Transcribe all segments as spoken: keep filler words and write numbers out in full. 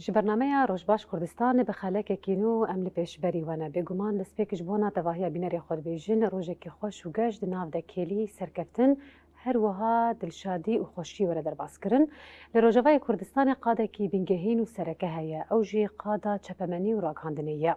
Ji bernameya Rojbaş Kurdistan bi xelekekî nû em li pêşberî we ne. Bêguman destpêk ji bona tevahiya bînerê xwe dibêjin, rojekî xweş û geş di nav de kêlî, serkeftin, her wiha dilşadî û xweşiyê were derbaskirin. Li Rojavayê Kurdistanê qadekî bingehîn û sereke heye, ew jî qada çepemenî û ragihandinê ye.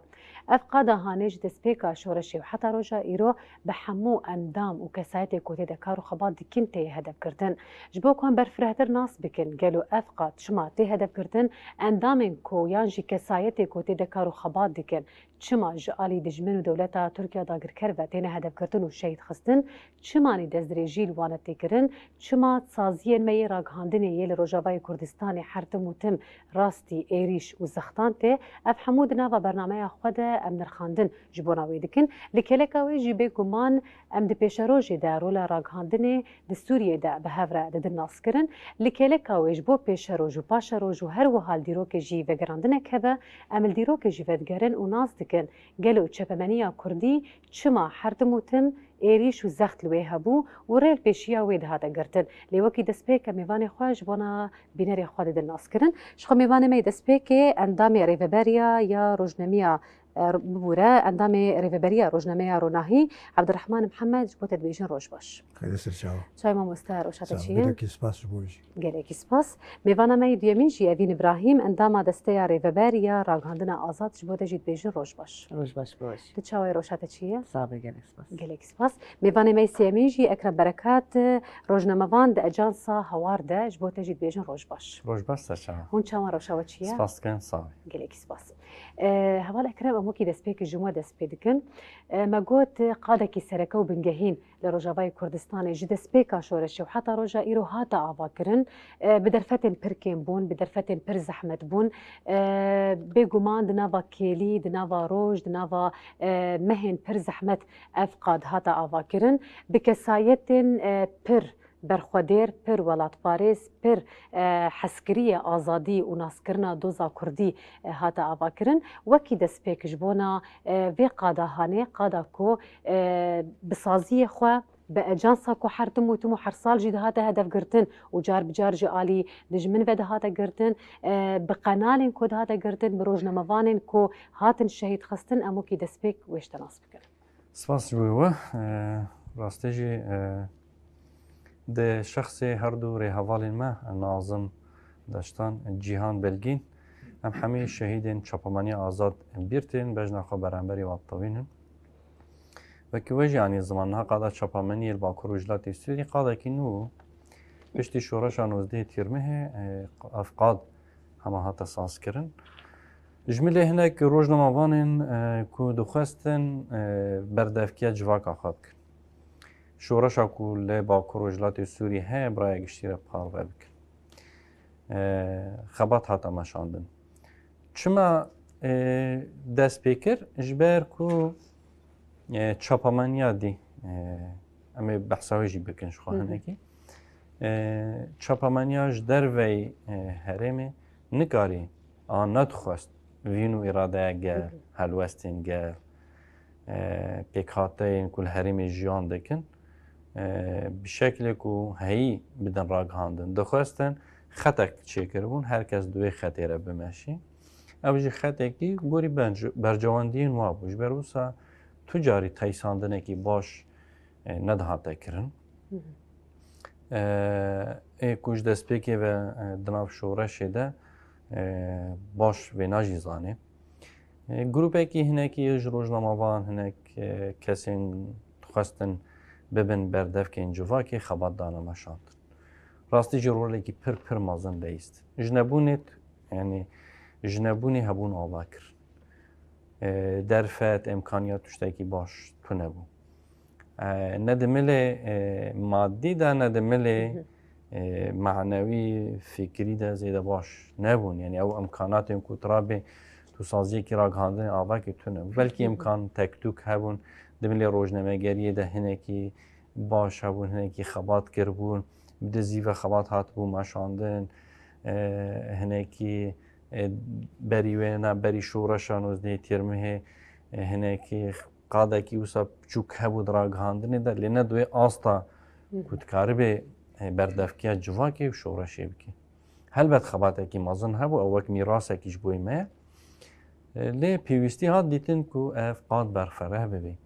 Ev qada hanê ji destpêka şoreşê û heta roja îro bi hemû endam û kesayetê ku tê de kar û xebat dikin tê hedefgirtin. Ji bo ku em berfirehtir nas bikin, gelo ev qad çima tê hedefgirtin, endamên ku yan jî kesayetê ku tê de kar û xebat dikin, çima ji alî dijmin û dewleta Tirkiya dagirker ve têne hedefgirtin û şehîd xistin, çimanî destdirêjî li wan e tê kirin, çima saziyên me yê ragihandinê yê li Rojavayê Kurdistanê her tim û tim rastî êrîş û zextan tê, ev hemû di nava bernameya xwe de em nirxandin ji bona wê dikin. Li kêleka wê jî bêguman em di pêşerojê de rola ragihandinê di Sûriyê de bi hev re didin naskirin. Li kêleka wê ji bo pêşeroj û paşeroj û her wiha li dîrokê jî vegerandinek hebe, em li dîrokê jî vedigerin û nas dikin, gelo çepemeniya kurdî çima her tim û tim êrîş û zext li wê hebû û rê li pêşiya wê dihate girtin. Lê wekî destpêk em mêvanê xwe ji bona bînerê xwe didin naskirin. Ji xwe mêvanê me yê destpêkê endamê Rêveberiya ya Rojnamiya, e, bibûre, endamê Rêveberiya Rojnameya Ronahî, Ebdurrehman Mihemed, ji bo te dibêjin roj baş. Xêr ser çawa. Çay mamoste, roşa te çi ye? Gelekî spas ji bo jî. Gelekî spas. Mêvana me yê duyemîn jî Evîn Îbrahîm, endama Desteya Rêveber ya Ragihandina Azad, ji bo te jî dibêjin roj baş. Roj baş bo jî. Tu çawa yî, roşa te çi ye? Sax be, gelek spas. Gelekî spas. Mêvanê me yê sêyemîn jî Ekrem Berekat, rojnamevan di Ajansa Hawar de, ji bo te jî dibêjin roj baş. Roj baş ser çawa. Hûn çawa, roşa we çi ye? Spas dikin, sax be. Gelekî spas. E, Heval Ekrem, em wekî destpêkê ji we dest pê dikin. E, me got, qadekî sereke û bingehîn li Rojavayê Kurdistanê ji destpêka şoreşê û heta roja îro hate avakirin. E, bi derfetên pir kêm bûn, bi derfetên pir zehmet bûn. E, bêguman di nava kêlî, di nava roj, di nava, e, mehên pir zehmet ev qad hate avakirin. Bi kesayetên, e, pir berxwedêr, pir welatparêz, pir, e, hezkiriyê azadî û naskirina doza kurdî, e, hate avakirin. Wekî destpêk ji bona, e, vê qada hanê, qada ku, e, bi saziyê xwe, bi ajansa ku her tim û tim û her sal jî dihate hedefgirtin û car bi car ji alî dijmin ve dihate girtin, e, bi qenalên ku dihate girtin, bi rojnamevanên ku hatin şehîd xistin, em wekî destpêk wê ji te nas bikin. Spas ji bo we. E, rastî jî, e, di şexsê her du rêhevalên me, Nazim Deştan, Cîhan Belgîn, em hemî şehîdên çapemeniya azad bîr tên, bejna xwe beramberî wan tewînin. Wekî we jî anî ziman, niha qada çapameniyê li Bakur Rojhilatê Sûrî qadekî nû bû. Piştî şoreşa nozdehê Tîrmehê, e, ev qad hema hate sazkirin. Ji min lê hinek rojnamevanên, e, ku dixwestin, e, berdevkiya civaka xwe bikin. Şoreşa ku li Bakur Rojhilatê Sûrî heye, bi raya giştî re parve bikin. E, xebat hate meşandin. Çima, e, dest pê kir? Ji ber ku, e, çapemeniya dî, e, em ê behsa wê jî bikin ji xwe Hı hı. hinekî. E, çapemeniya ji derveyî, e, herêmê nikarî an nedixwest vîn û îradeya gel, Hı hı. helwestên gel, e, pêkhateyên ku li herêmê jiyan dikin, e, bi şeklê ku heyî bidin ragihandin. Dixwestin xetek çêkiribûn, her kes di wê xetê re bimeşî. Ev jî xetekî gorî benc-, bercewendiyên wa bû. Ji ber wisa tu carî teysandinekî baş, e, nedihate kirin. Hı hı. E, ê ku ji destpêkê ve, e, di nav şoreşê de, e, baş vêna jî zanê. E, grûpekî hinekî ji rojnamevan, hinek, e, kesên dixwestin bibin berdevkên civakê xebat dane meşandin. Rastî jî rolekî pir, pir mezin leyîst. Ji nebûnê, yanî ji nebûnê hebûn ava kir. E, derfet, îmkaniyat tiştekî baş tune bû. E, ne di milê, e, madî de, ne di milê, Hı hı. e, manewî, fikrî de zêde baş nebûn. Yanî ew îmkanatên ku tu rabê tu saziyekî ragihandinê avakê tune bû. Belkî Hı hı. îmkan tek tûk hebûn, di milê rojnamegeriyê de hinekî baş hebûn, hinekî xebat kiribûn, bi dizî ve xebat hatibû meşandin, e, hinekî, e, berî wêna, berî şoreşa nozdehê Tîrmehê, e, hinekî qadekî wisa biçûk hebû di ragihandinê de, lê ne di wê asta Hı hı. ku dikaribê, e, berdevkiya civakê û şoreşê bike. Helbet xebatekî mezin hebû, ew wek mîrasekî ji bo me ye. E, lê pêwîstî hat dîtin ku ev qad berfereh bibî.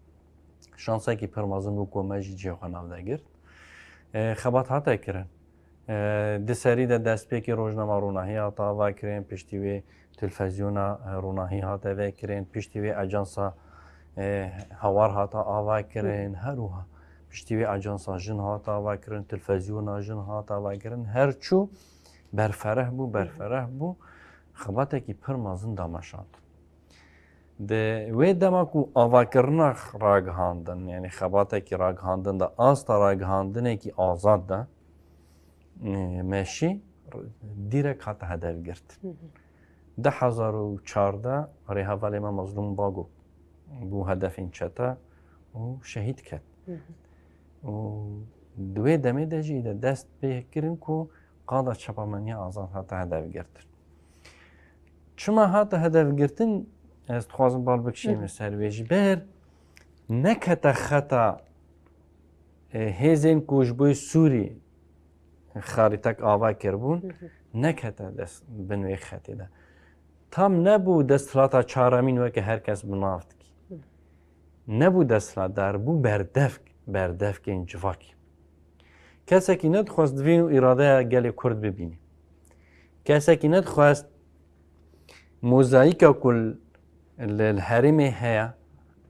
Şansekî pir mezin bû ku me jî cihê xwe navde girt. E, xebat hate kirin. E, di serî de destpêkê rojnama Ronahî hate ava kirin, piştî wê telfezyona, e, Ronahî hate vekirin, piştî wê ajansa, e, Hawar hate ava kirin, her wiha piştî wê ajansa Jin hate ava kirin, telfezyona Jin hate ava kirin. Her çû berfereh bû, berfereh bû, xebatekî pir mezin dameşand. Di wê dema ku avakirina ragihandin, yanî xebatekî ragihandin de, asta ragihandinekî azad de, e, meşî dîrek hate hedef girt. Hı hı. Du hezar û çardeh rêhevalê me Mazlûm Bago bû hedefên çete û şehîd ket. Hı hı. Û di wê demê de jî de dest pê kirin ku qada çapemeniya azad hate hedef girtin. Çima hate hedef girtin? Ez dixwazim bal bikişînim Hı hı. ser wê. Ji ber nekete xeta, e, hêzên ku ji bo Sûrî xarîtek ava kiribûn, Hı hı. nekete dest bin wê xetê de. Tam nebû desthilata çaremîn weke her kes bi nav dikî. Hı. Nebû desthilatdar, bû berdevk, berdevkên civakî. Kesekî nedixwest vîn û îradeya gelê Kurd bibînî. Kesekî nedixwest mozayîka ku li, li herêmê heye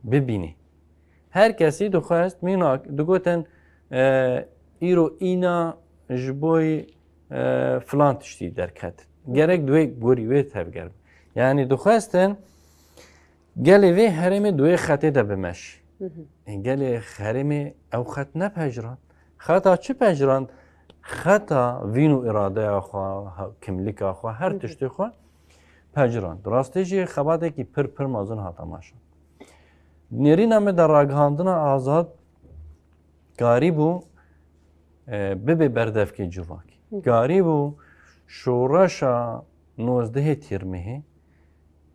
bibînî. Her kesî dixwest mînak, digotin, e, îro îna ji bo, e, filan tiştî derket. Gerek di wê gorî wê tevger bin. Yanî dixwestin gelê vê herêmê di wê xetê de bimeşî. Hı hı. E, gelê herêmê ew xet nepejirand. Xeta çi pejirand? Xeta vîn û îradeya xwe, ha-, kimlika xwe, her Hı hı. tiştê xwe pejirand. Rastî jî xebatekî pir, pir mezin hate meşand. Nêrîna me de ragihandina azad karîbû, e, bibe berdevkê civakî. Hı. Karîbû şoreşa nozdehê Tîrmehê,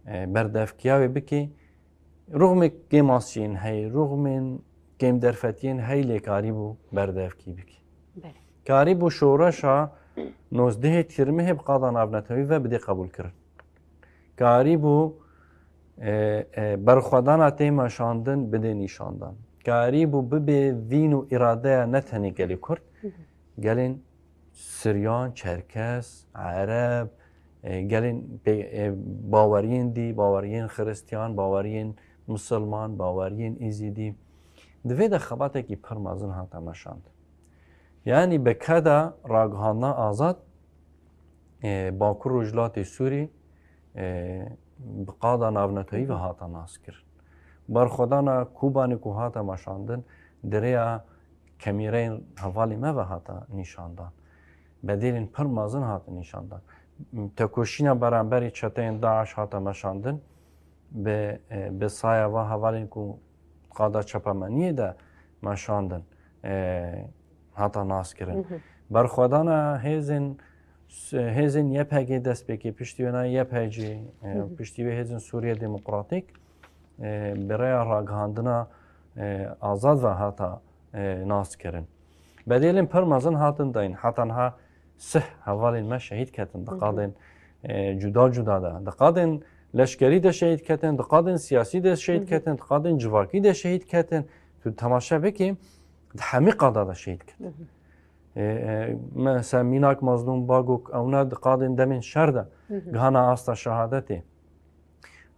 e, berdevkiya wê bike. Ruxmê kêmasiyên hey, ruxmên kêmderfetiyên hey lê karîbû berdevkî bike. Belê. Karîbû şoreşa nozdehê Tîrmehê bi qada navnetewî ve bidê qebûlkirin. Karîbû, e, e, berxwedana tê meşandin bidê nîşandan. Karîbû bibê vîn û îradeya ne tenê gelê Kurd, Hı hı. gelên Siryan, Çerkes, Ereb, e, gelên pê-, e, baweriyên dî, baweriyên Xiristiyan, baweriyên Misilman, baweriyên Îzîdî. Di vê de xebatekî pir mezin hate meşandin. Yanî bi keda ragihandina azad, e, Bakur Rojhilatê Sûrî, e, bi qada navnetewî ve hate naskirin. Berxwedana Kobanê ku hate meşandin, di rêya kamîreyên hevalê me ve hate nîşandan. Bedêlên pir mezin hate nîşandan. Tekoşîna beramberî çeteyên DAIŞ hate meşandin. Bi, e, bi saya va hevalên ku qada çapemeniyê de meşandin, e, hata naskirin. Hı hı. Berxwedana hêzên, hêzên Y P G destpêkê, piştî wêna Y P G, e, Hı hı. piştî wê hêzên Sûriye Demokratîk, e, bi rêya ragihandina, e, azad ve hata, e, naskirin. Bedêlên pir mezin hatin dayîn. Heta niha sih hevalên me şehîd ketin, di Hı hı. qadên, e, cuda cuda de. Di qadên leşkerî de şehîd ketin, di qadên siyasî de şehîd Hı hı. ketin, di qadên civakî de şehîd ketin. Tu temaşe bikî, di hemî qada de şehîd ketin. Hı hı. E, e, mesela mînak Mazlûm Bagok, ewna di qadên demên şer de Hı hı. gihana asta şehadetê.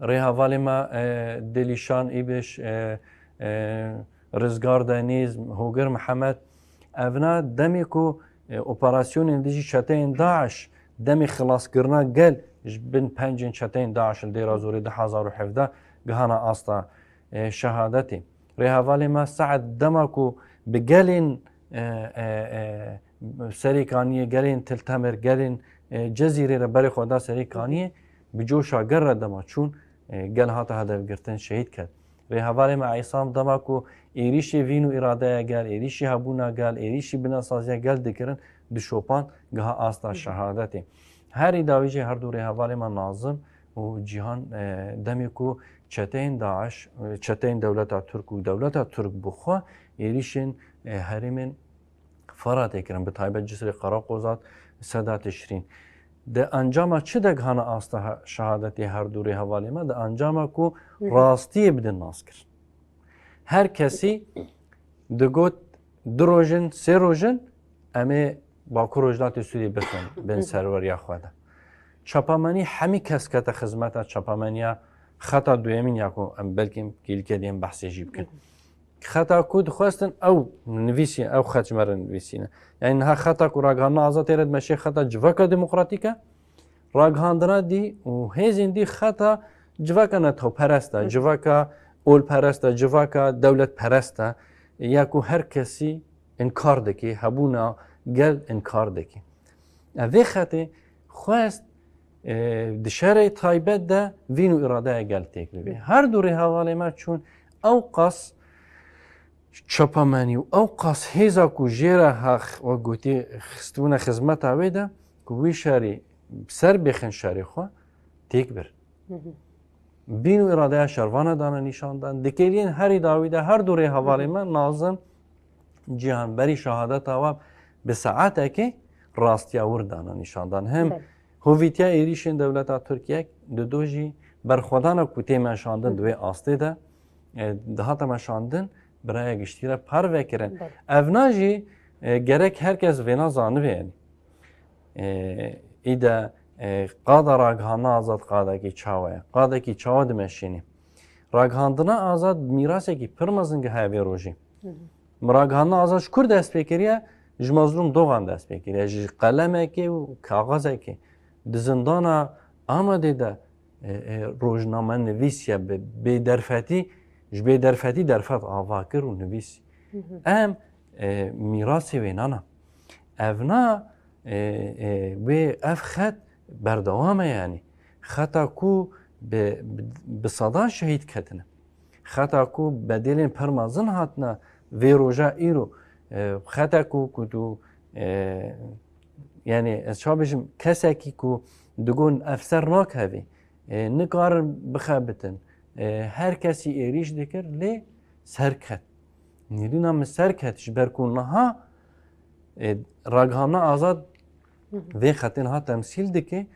Rêhevalê me, e, Dilîşan Îbiş, e, e, Rizgar Denîz, Hogir Mihemed, evna demê ku, e, operasyonên dijî çeteyên DAIŞ, demê xilaskirina gel ji bin pencên çeteyên DAIŞ li Dêra Zorê du hezar û hevdeh gihana asta, e, şehadetê. Rêhevalê me Seed dema ku bi gelên, e, e, e, Serê Kaniyê, gelên Til Temir, gelên, e, Cezîrê re berê xwe da Serê Kaniyê, bi coşa gel re dema çûn, e, gel hate hedefgirtin, şehîd ket. Rêhevalê me Eysam dema ku êrîşê vîn û îradeya gel, êrîşî hebûna gel, êrîşî binesaziya gel dikirin, dişopand, giha asta Hı hı. şehadetê. Herî dawî jî her du rêhevalê me Nazim û Cîhan, e, demê ku çeteyên DAIŞ, e, çeteyên dewleta Tirk û dewleta Tirk bi xwe êrîşên, e, herêmên Firatê kirin, bi taybet Cisrê Qereqozat, Seda Tişrîn. Di encama çi de gihana asta he-, şehadetê her du rêhevalê me? Di encama ku Hı hı. rastiyê bidin nas kir. Her kesî digot du roj in, sê roj in, em ê Bakur Rojhilatê Sûriyê bixin bin serweriya xwe de. Çapemenî hemî kes kete xizmeta çapemeniya xeta duyemîn ya ku em belkî kêlîkê dê em behsê jî bikin. Xeta ku dixwestin ew nivîsî, ew xet ji me re nivîsîne. Yani niha xeta ku Ragihandina Azad tê re dimeşê xeta civaka demokratîk e. Ragihandina dî û hêzên dî xeta civaka netewperest e, Hı. civaka olperest e, civaka dewletperest e. Ya ku her kesî inkar dike, hebûna gel inkar dike. Ev vê xetê xwest, e, di şerê taybet de vîn û îradeya gel têk bibe. Her du rêhevalê me çûn ew qas çapemenî û ew qas hêza ku jê re hex we gotî xistibûne xizmeta wê de ku wî şerî ser bêxin şerê xwe têk bir. Hı hı. Bîn û îradeya şervana dane nîşandan. Di kêliyên herî dawî de her du rêhevalê Hı hı. me Nazim Cîhan berî şehadeta we bi saetekê rastiya wir dane nîşandan. Hem Belê. hovîtiya êrîşên dewleta Tirkiye, dido jî berxwedana ku tê meşandin Hı. di wê astê de, e, dihate meşandin, biraya giştî re parve kirin. Belê. Evna jî, e, gerek her kes vêna zanibe, yani. E, îde, e, qada Ragihandina Azad qadekî çawa ye? Qadekî çawa dimeşînî? Ragihandina Azad mîrasekî pir mezin gihaye vê rojî. Hı hı. Mi Ragihandina Azad ji kur dest pê kiriye? Ji Mazlûm Dogan dest pê kiriye. Ji qelemekê û kaxezekê di zindana Amedê de, e, e, rojnamenivîs ye, bi bêderfetî, ji bêderfetî derfet ava kir û nivîs. Hı hı. Em, e, mîrasê wê nana. Evna, e, e, wê ev xet berdewam e, yanî. Xeta ku bi, bi, bi sedan şehîd ketine. Xeta ku bedêlên pir mezin hatine vê roja îro. E, xeta ku, ku tu, e, yanî ez çawa bêjim, kesekî ku digon ev ser nakevî, e, nikarin bixebitin. E, her kesî êrîş dikir, lê serket. Nêrîna min serket, ji ber ku niha, e, Ragihandina Azad Hı hı. vê xetê niha temsîl dike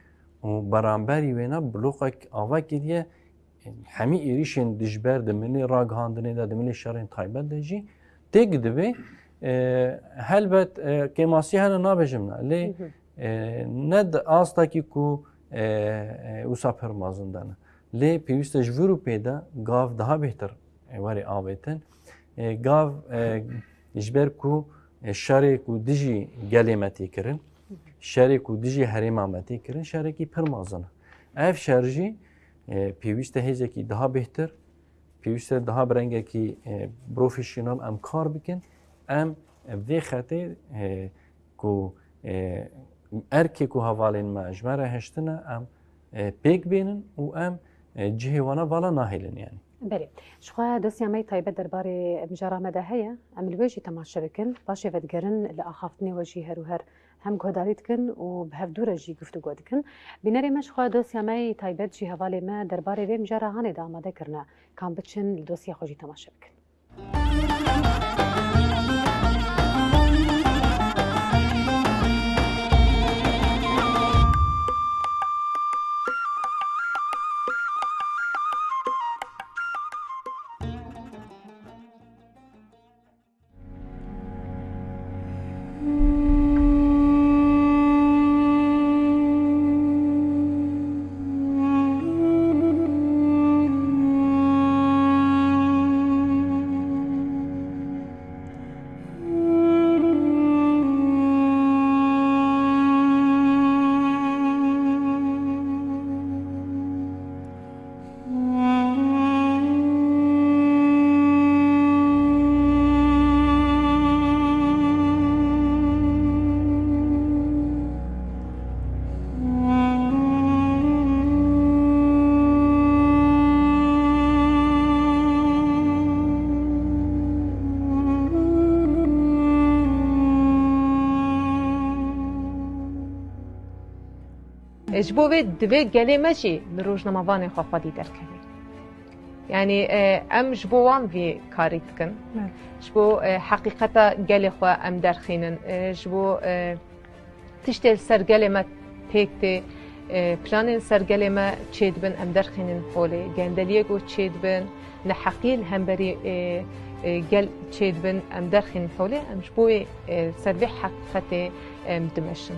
û beramberî wêna bloqek ava kiriye. Hemî êrîşên dijber di milê ragihandinê de, di milê şerên taybet de jî têk dibe. E, helbet, e, kêmasî hene nabêjim ne, lê, Hı hı. e, ne di astekî ku, e, e, wisa pir mezin de ne. Lê pêwîst e ji vir û pê de gav daha bêhtir, e, were avêtin. E, gav, e, ji ber ku, e, şerê ku dijî gelê me tê kirin, şerê ku dijî herêma me tê kirin, şerekî pir mezin e. Ev şer jî, e, pêwîst e hêzekî daha bêhtir, pêwîst e daha bi rengekî, e, profesyonel em kar bikin. Em, e, vê xetê, e, ku, e, erkê ku hevalên me ji me re hiştine, em, e, pêk bênin û em, e, cihê wana vala nahêlin, yanî. Belê. Ji xwe dosya me yê taybet derbarê mijara me de heye. Em li wê jî temaşe bikin. Paşê vedigerin li axaftinê we jî her û her hem guhdarî dikin û bi hev dû re jî guftûgo dikin. Bînerê me ji xwe dosya me yê taybet jî hevalê me derbarê vê mijara hanê de amade kirine. Ka em biçin li dosya xwe jî temaşe bikin. Ji bo vê divê gelê me jî li rojnamevanên xwe xwedî derkeve. Yanî, e, em ji bo wan vî karî dikin. Evet. Ji bo, e, heqîqeta gelê xwe em derxînin. E, ji bo, e, tiştê li ser gelê me Pêk tê, e, planên ser gelê me çêdibin, em derxînin holê. Gendeliyê ku çêdibin, neheqiyê li hemberî, e, e, gel çêdibin, em derxînin holê. Em ji bo wê, e, ser vê heqîqetê em dimeşin.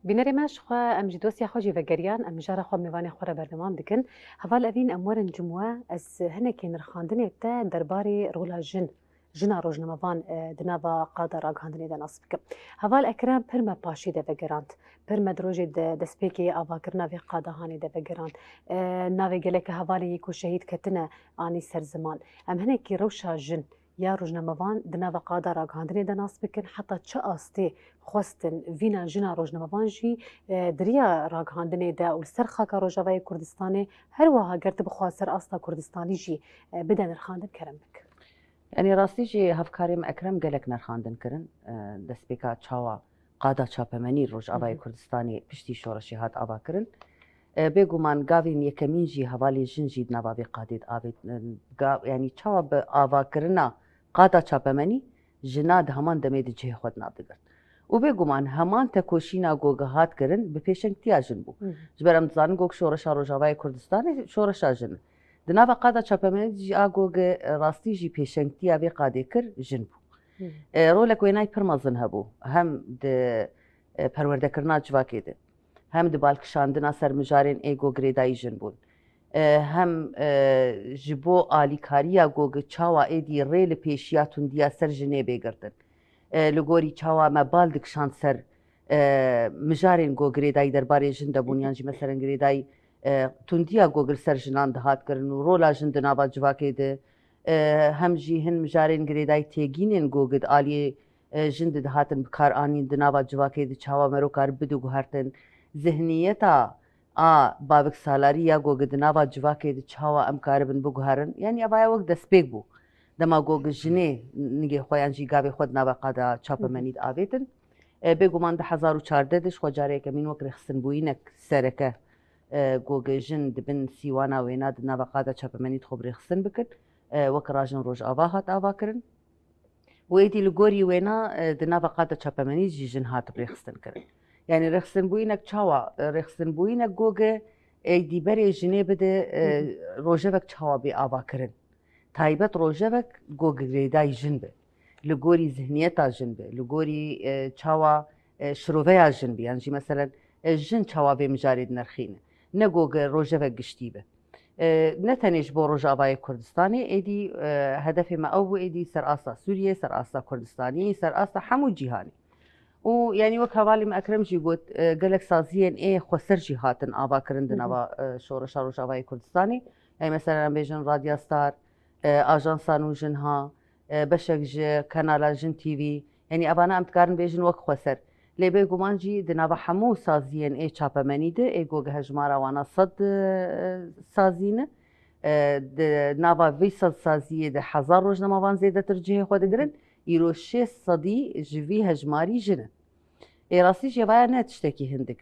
Bînerê me, ji xwe em ji dosya xwe jî vegeriyan, em mijara xwe mêvanê xwe re berdewam dikin. Heval Evîn, em werin cim we, ez hinekî nirxandinê te derbarê rola jin, jina rojnamevan, e, di nava qada ragihandinê de nas bikim. Heval Ekrem pir me paşê de vegerand, pir me di rojê de destpêkê avakirina vê qada hanê de vegerand. E, navê geleke hevalên yê ku şehîd ketine anî ser ziman. Em hinekî rewşa jin ya rojnamevan di nava qada ragihandinê de nas bikin, heta çi astê xwestin vîna jina rojnamevan jî, e, di riya ragihandinê de û li ser xaka Rojavayê Kurdistanê, her wiha ger tu bixwaz ser asta Kurdistanî jî, e, bide nirxandin, kerem bik. Yanî rastî jî hevkarê min Ekrem gelek nirxandin kirin, e, destpêka çawa qada çapemenî Rojavayê Hı hı. Kurdistanê piştî şoreşê hat avakirin. E, bêguman gavên yekemîn jî hevalê jin jî di nava vê qadê de avêt, e, ga-, yanî çawa bi avakirina qada çapemenî jina di heman demê de cihê xwe di nav digirt. Û bêguman heman tekoşîna ku hat kirin bi pêşengtiya jin bû. Hı hı. Ji ber em dizanin ku şoreşa Rojavayê Kurdistanê şoreşa jin e. Di nava qada çapemenî de jî a ku rastî jî pêşengtiya vê qadê kir jin bû. Hı. E, rolek wênayî pir mezin hebû. Hem di, e, perwerdekirina civakê de, hem di balkişandina ser mijarên ê ku girêdayî jin bûn. E, hem, e, ji bo alîkariya ku çawa êdî rê li pêşiya tundiya ser jinê bê girtin. E, li gorî çawa me bal dikişand ser, e, mijarên ku girêdayî derbarê jin de bûn, yan jî meselen girêdayî, e, tundiya ku li ser jinan dihat kirin û rola jin di nava civakê de, e, hem jî hin mijarên girêdayî têgînên ku di aliyê, e, jin de dihatin bikaranîn di nava civakê de çawa mero kar bide guhertin. Zihniyeta a baviksalarî ya ku di nava civakê de çawa em karibin biguherin. Yanî evaya wek destpêk bû. Dema ku jinê nigê xwe yan jî gavê xwe di nava qada çapemenî de avêtin. E, bêguman du hezar û çardeh de ji xwe carê yekemîn wek rêxistinbûyînek sereke, e, ku jin di bin sîwana wêna di nava qada çapemenî de xwe bi rêxistin bikin, e, wek Rajin Rojava hat avakirin. Û êdî li gorî wêna, e, di nava qada çapemenî jî jin hat rêxistin kirin. Yanî rêxistinbûyînek çawa, e, rêxistinbûyînek ku êdî berê jinê bide, e, Hı hı. rojevek çawa bê avakirin. Taybet rojevek ku girêdayî jin be. Li gorî zihniyeta jin be. Li gorî, e, çawa, e, şiroveya jin be. Yan jî meselen, e, jin çawa vê mijarê dinirxîne. Ne ku rojevek giştî be. E, ne tenê ji bo Rojavayê Kurdistanê, êdî, e, hedefê me ew bû, êdî ser asta Sûriyê, ser asta Kurdistanî, ser asta hemû cîhanê. Û, yanî, wek hevalê me Ekrem jî got, e, gelek saziyên ê xweser jî hatin avakirin di Hı hı. nava, e, şoreşa Rojavayê Kurdistanê. Yanî, mesela, em bêjin Radya Star, e, Ajansa Nû Jinha, e, beşek ji kanala Jin T V. Yanî, evana em dikarin bêjin wek xweser. Lê bêguman jî di nava hemû saziyên ê çapemenî de, ê ku hejmara wana sed, e, sazî ne. E, di nava vî sed saziyê de hezar rojnamevan zêdetir cihê xwe digirin. Îro şêst sedî ji vî hejmarî jin in. Ê rastî jî vaya ne tiştekî hindik.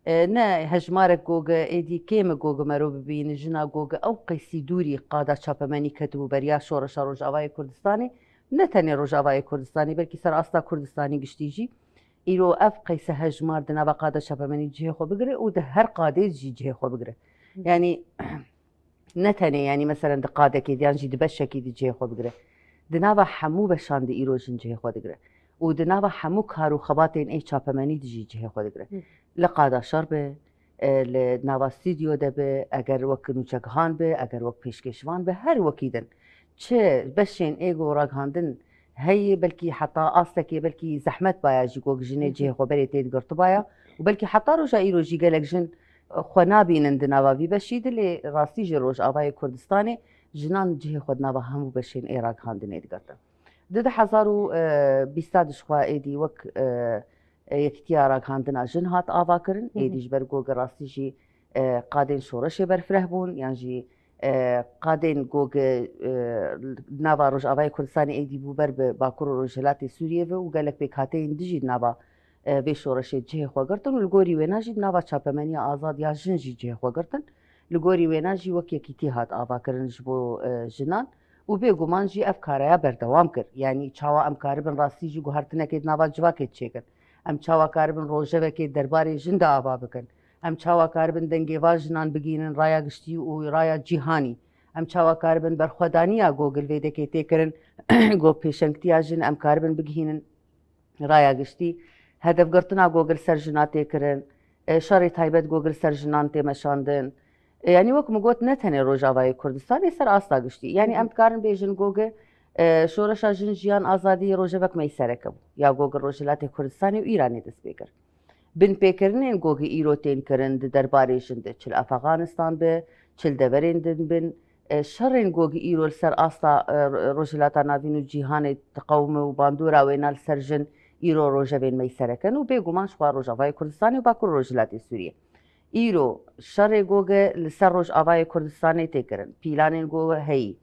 E, ne hejmarek ku êdî kêm e ku merov bibîne, jina ku ew qeysî dûrî qada çapemenî ketibû beriya şoreşa Rojavayê Kurdistanê. Ne tenê Rojavayê Kurdistanê, belkî ser asta Kurdistanî giştî jî îro ev qeyse hejmar di nava qada çapemenî cihê xwe bigire û di her qadê jî cihê xwe bigire. Hı. Yanî ne tenê, yanî, meselen, di qadekê de yan jî di beşekî de cihê xwe bigire. Di nava hemû beşan de îro jin cihê xwe digire. Û di nava hemû kar û xebatên ê çapemenî de jî cihê xwe digire. Hı. Li qada şer be, e, li nava stûdyo de be, eger wek nûçegihan be, eger wek pêşkêşvan be, her wekî din. Çi beşên ê ku ragihandin heye, belkî heta astekê, belkî zehmet baya jî ku jinê Hı hı. cihê xwe berê tê digirtibaya û belkî heta roja îro jî gelek jin, e, xwe nabînin di nava vî beşî de, lê rastî jî Rojavayê Kurdistanê jinan cihê xwe di nava hemû beşên ê ragihandinê digirtin. Di du hezar û bîsta de ji xwe êdî wek, e, e, Yekîtiya Ragihandina Jin hat avakirin. Hı hı. Êdî ji ber ku rastî jî, e, qadên şoreşê berfireh bûn, yan jî, E, qadên Gog, e, nava Rojavayê Kurdistanê êdî bû ber bi Bakur û Rojhilatê Sûriyê ve û gelek pêkhateyên dijî nava, e, vê şoreşê cihê xwe girtin û li gorî wêna jî nava çapemeniya azad ya jin jî cihê xwe girtin. Li gorî wêna jî wek yekîtî hat avakirin ji bo, e, jinan û bêguman jî ev karaya berdewam kir. Yanî çawa em karibin rastî jî guhertinekê di nava civakê çêkin? Em çawa karibin rojevekê derbarê jin de ava bikin? Em çawa karibin dengê van jinan bigihînin raya giştî û raya cîhanî? Em çawa karibin berxwedaniya Gog li vê dekê tê kirin, Gog pêşengtiya jin em karibin bigihînin raya giştî? Hedefgirtina Gog li ser jina tê kirin, e, şerê taybet Gog li ser jinan tê meşandin. E, yanî wek min got, ne tenê Rojavayê Kurdistanê, ser asta giştî. Yanî Hı hı. em dikarin bêjin Gog, e, şoreşa jin, jiyan, azadî rojevek me yî sereke bû. Ya Gog Rojhilatê Kurdistanê û Îranê dest pê kir. Binpêkirinên Gog îro tên kirin di derbarê jin de, çi li Efexanistan be, çi li deverên din bin, e, şerên Gog îro li ser asta, e, Rojhilata Navîn û cîhanê diqewime û bandora wêna li ser jin îro rojevên me yî sereke ne û bêguman ji xwe Rojavayê Kurdistanê û Bakur Rojhilatê Sûriyê. Îro şerê Gog li ser Rojavayê Kurdistanê tê kirin, pîlanên Gog heyî,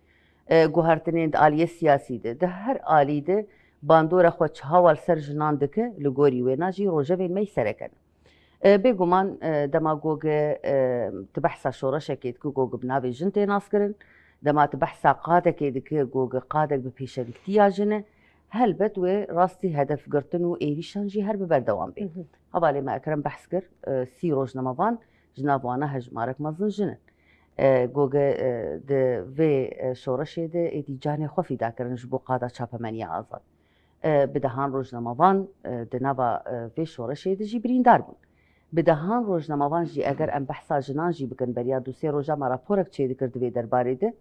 e, guhertinên di aliyê siyasî de, di her alî de bandora xwe çawa li ser jinan dike, li gorî wêna jî rojevên me yî sereke ne. E, bêguman, e, dema Gog, e, tu behsa şoreşekê dikî, Gog bi navê jin tê naskirin. Dema tu behsa qadekê dikî, Gog qadek bi pêşengtiya jin e. Helbet wê rastî hedefgirtin û êrîşan jî her bi berdewam bê. Hı hı. Hevalê me Ekrem behs kir, e, sî rojnamevan ji nav wana hejmarek mezin jin in. E, Gog, e, di vê, e, şoreşê de êdî canê xwe fîda kirin ji bo qada çapemeniya azad. E, bi dehan rojnamevan, e, di nava, e, vê şoreşê de jî birîndar bûn. Bi dehan rojnamevan jî, eger em behsa jinan jî bikin, beriya du sê roja me raporek çêdikir di vê derbarê de,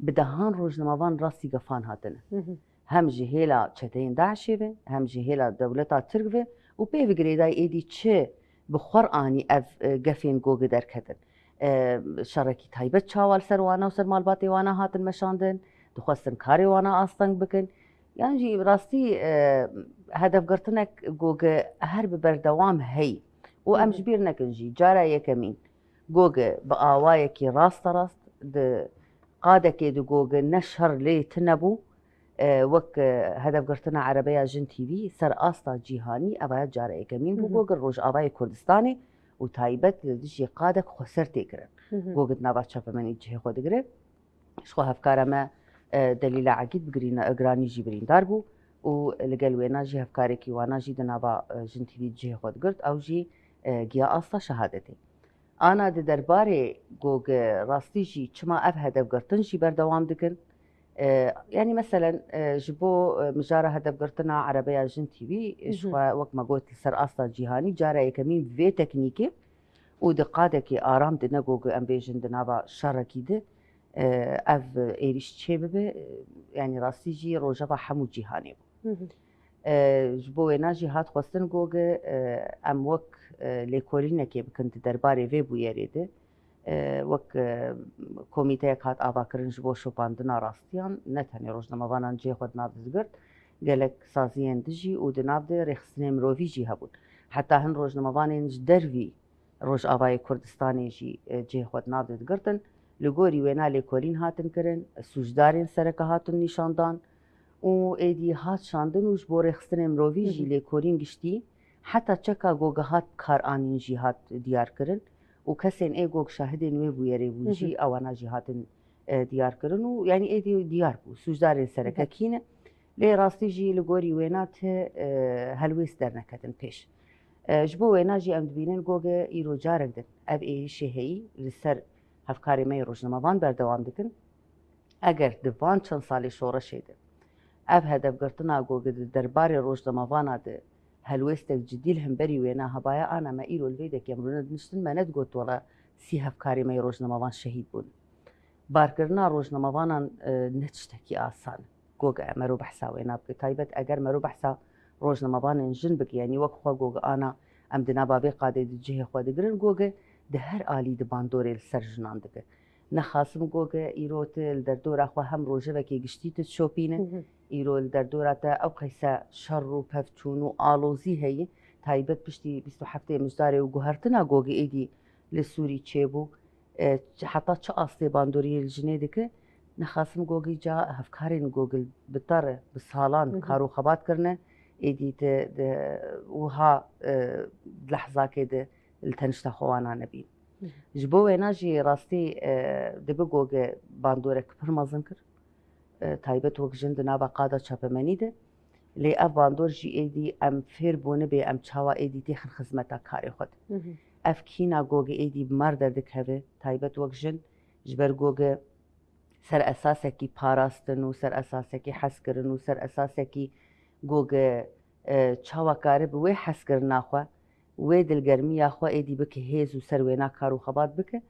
bi dehan rojnamevan rastî gefan hatine. Hı hı. Hem ji hêla çeteyên DAIŞê ve, hem ji hêla dewleta Tirk ve û pê ve girêdayî êdî çi bi xwe re anî ev, e, gefên Gog derketin. E, şerekî taybet çawa li ser wana û ser malbatê wana hatin meşandin, dixwestin karê wana asteng bikin. Yan jî rastî, e, hedefgirtinek Gog her bi berdewam heyî. Û em Hı hı. ji bîr nekin jî, cara yekemîn Gog bi awayekî rasterast di qadekê di Gog ne şer lê tune bû, e, wek, e, hedefgirtina erebeya Jin T V ser asta cîhanî, evaya cara yekemîn bû Hı hı. Gog Rojavayê Kurdistanê û taybet li dijî qadek xweser tê kirin. Hı hı. Gog di nava çapemenî cihê xwe digire. Ji xwe hevkara me, e, Delîla Egîd bi girîna-, giranî jî birîndar bû û li gel wêna jî hevkarekî wana jî di nava, e, Jin T V cihê xwe digirt, ew jî, e, giya asta şehadetê. Ana di derbarê Gog rastî jî çima ev hedefgirtin jî berdewam dikin? E, yanî meselen, e, ji bo, e, mijara hedefgirtina erebeya Jin T V, Hı hı. ji xwe wek me got li ser asta cîhanî cara yekemîn vê teknîkê û di qadekî aram de ne Gog em bêjin di nava şerekî de, e, ev êrîş çê bibe, e, yanî rastî jî rojeva hemû cîhanê bû. Hı hı. E, ji bo wêna jî hat xwestin Gog, e, em wek, e, lêkolînekê bikin di derbarê vê bûyerê de, e, wek, e, komîteyek hat avakirin ji bo şopandina rastiyan, ne tenê rojnamevanan cihê xwe di nav de digirt, gelek saziyên dijî û di nav de rêxistinên mirovî jî hebûn. Heta hin rojnamevanên ji dervî Rojavayê Kurdistanê jî, e, cihê xwe di nav de digirtin. Li gorî wêna lêkolîn hatin kirin, sûcdarên sereke hatin nîşandan û êdî hat şandin û ji bo rêxistinên mirovî jî Hı hı. lêkolîn giştî heta çeka Gog hat karanîn jî hat diyar kirin û kesên ê Gog şahidên wê bûyerê bûn Hı hı. jî ewana jî hatin, e, diyar kirin û yanî êdî diyar bû. Sûcdarên sereke Hı hı. kî ne? Lê rastî jî li gorî wêna ti, e, helwêst derneketin pêş. E, ji bo wêna jî em dibînin Gog îro carek din ev êrîşê heyî li ser hevkarê me yê rojnamevan berdewam dikin. Eger di van çend salê şoreşê de ev hedefgirtina Gog di derbarê rojnamevana de helwêstek cidî li hemberî wêna hebaya, ana me îro li vê dekê em rûne diniştin, me nedigot wela sî hevkarê me yê rojnamevan şehîd bûn. Barkirina rojnamevanan, e, ne tiştekî asan e. Gog e, mero behsa wê nabike. Taybet eger mero behsa rojnamevanên jin bike, yanî wek xwe Gog ana em di nava vê qadê di cihê xwe digirin, Gog e di her alî di bandorê li ser jinan dike. Nexasim Gog e, îro tu li derdora xwe hem rojevekê giştî tu dişopîne, Hı hı. îro li derdora te ew qeyse şer û pevçûn û alozî heye, taybet piştî bîst û heftê Mijdarê û guhertina Gog êdî li Sûrî çêbû. e, heta çi astê bandoriyê li jinê dike, nexasim gogî ca hevkarên gogil bi te re, bi salan kar û xebat kirine, êdî te de wiha, e, lehzakê de li tenişta xwe wana nebîn. Ji bo wêna jî rastî, e, dibe goge bandorek pir mezin kir. E, taybet wek jin di nava qada çapemenî de. Lê ev bandor jî êdî em fêr bûnibê, em çawa êdî têxin xizmeta karê xwe de. Ev kîna goge êdî bi mer derdikeve, taybet wek jin, ji ber goge ser esasekî parastin û ser esasekî hezkirin û ser esasekî goge, e, çawa kare bi wê hezkirina xwe, wê dilgermiya xwe êdî bike hêz û ser wêna kar û xebat bike.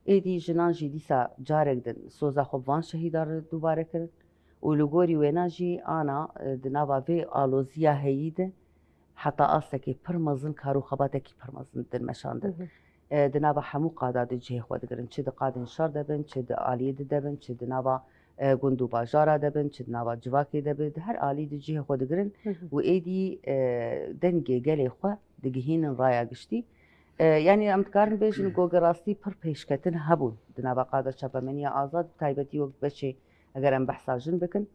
Êdî jinan jî dîsa carek din soza xwe bi van şehîdan re dubare kirin û li gorî wêna jî ana, e, di nava vê aloziya heyî de heta astekê pir mezin kar û xebatekî pir mezin din meşandin. E, di nava hemû qada de cihê xwe digirin. Çi di qadên şer de bin, çi di aliyê di de bin, çi di nava, e, gund û bajara de bin, çi di nava civakê de bin, di her alî de cihê xwe digirin û êdî, e, dengê gelê xwe digihînin raya giştî. E, yanî em dikarin bêjin goge rastî pir pêşketin hebûn di nava qada çapemeniya azad, bi taybetî wek beşê eger em behsa jin bikin.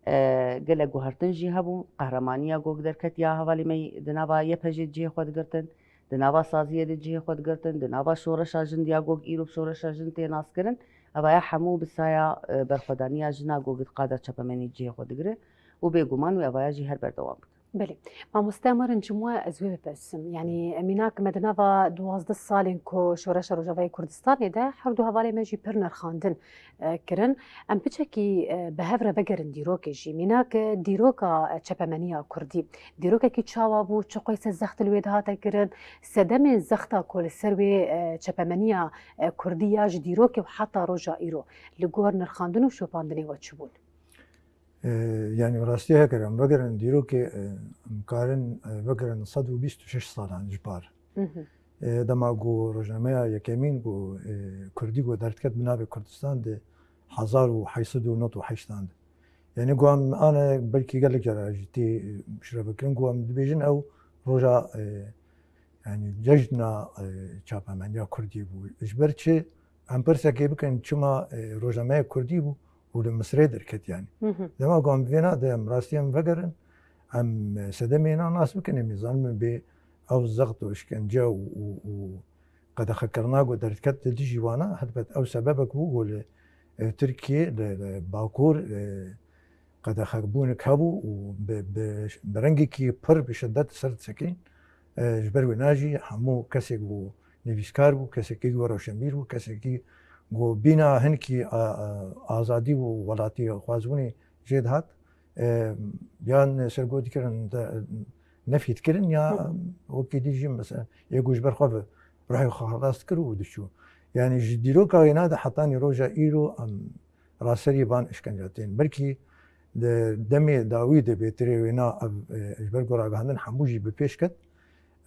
E, gelek guhertin jî hebû. Qehremaniya gog derketiya hevalê me di nava Y P G cihê xwe digirtin, di nava saziyê de cihê xwe digirtin, di nava şoreşa jin diya gog îro bi şoreşa jin tê naskirin. Evaya hemû bi saya, e, berxwedaniya jina gog di qada çapemenî cihê xwe digire û bêguman wê evaya jî her berdewam bike. Belê. Mamoste Emar, in ji we ez wê bipirsim. Yanî, mînak me di nava duwazdeh salên ku Şoreşa Rojavayê Kurdistanê de her du hevalê me jî pir nirxandin, e, kirin. Em piçekî, e, bi hev re vegerin dîrokê jî. Mînak, e, dîroka, e, çepemeniya Kurdî. Dîrokekî çawa bû, çi qeyse zext li wê dihate kirin, sedemên zexta ku li ser wê, e, çepemeniya, e, Kurdî ya ji dîrokê û heta roja îro li gor nirxandin û şopandinê we çi bûn? E, yanî rastî heke em vegerin dîrokê, e, em karin, e, vegerin sed û bîst û şeş salan ji par. E, dema ku rojnameya yekemîn ku, e, Kurdî ku derdiket bi navê Kurdistan de hezar û heyt sed û nod û heştan de. Yanî ku em ane belkî gelek cara jî tê, e, şirevekirin ku em dibêjin ew roja, e, yanî cejna, e, çapemeniya Kurdî bû. Ji ber çi? Em pirsekê bikin çima, e, rojnameya Kurdî bû û li Misirê derket yanî. Dema ku em vêna de em rastî em vegerin, em, e, sedemê na nas bikin, em ê zanin bê ew zext û işkence û, û, û qedexekirina ku derdiket li dijî wana, helbet ew sebebek bû ku li, e, Tirkiyê, li, li Bakur, e, qedexebûnek hebû û bi, bi, bi rengekî pir bi şiddet ser disekîn. E, ji ber wêna jî hemû kesê ku nivîskar bû, kesekî ku rewşenbîr bû, kesekî ku bîna hinkî a, a, azadî û welatîxwazbûnê jê dihat, e, yan sergot dikirin, de, nefî dikirin ya wekî dî jî mesela yê ku ji ber xwe bi ruhê xwe xelas dikir û diçû. Yanî ji dîroka wêna de hetanî roja îro em raserî van işkenca tên. Belkî di demê dawî de bêtirê wêna ev, e, ji ber ku ragihandin hemû jî bi pêş ket.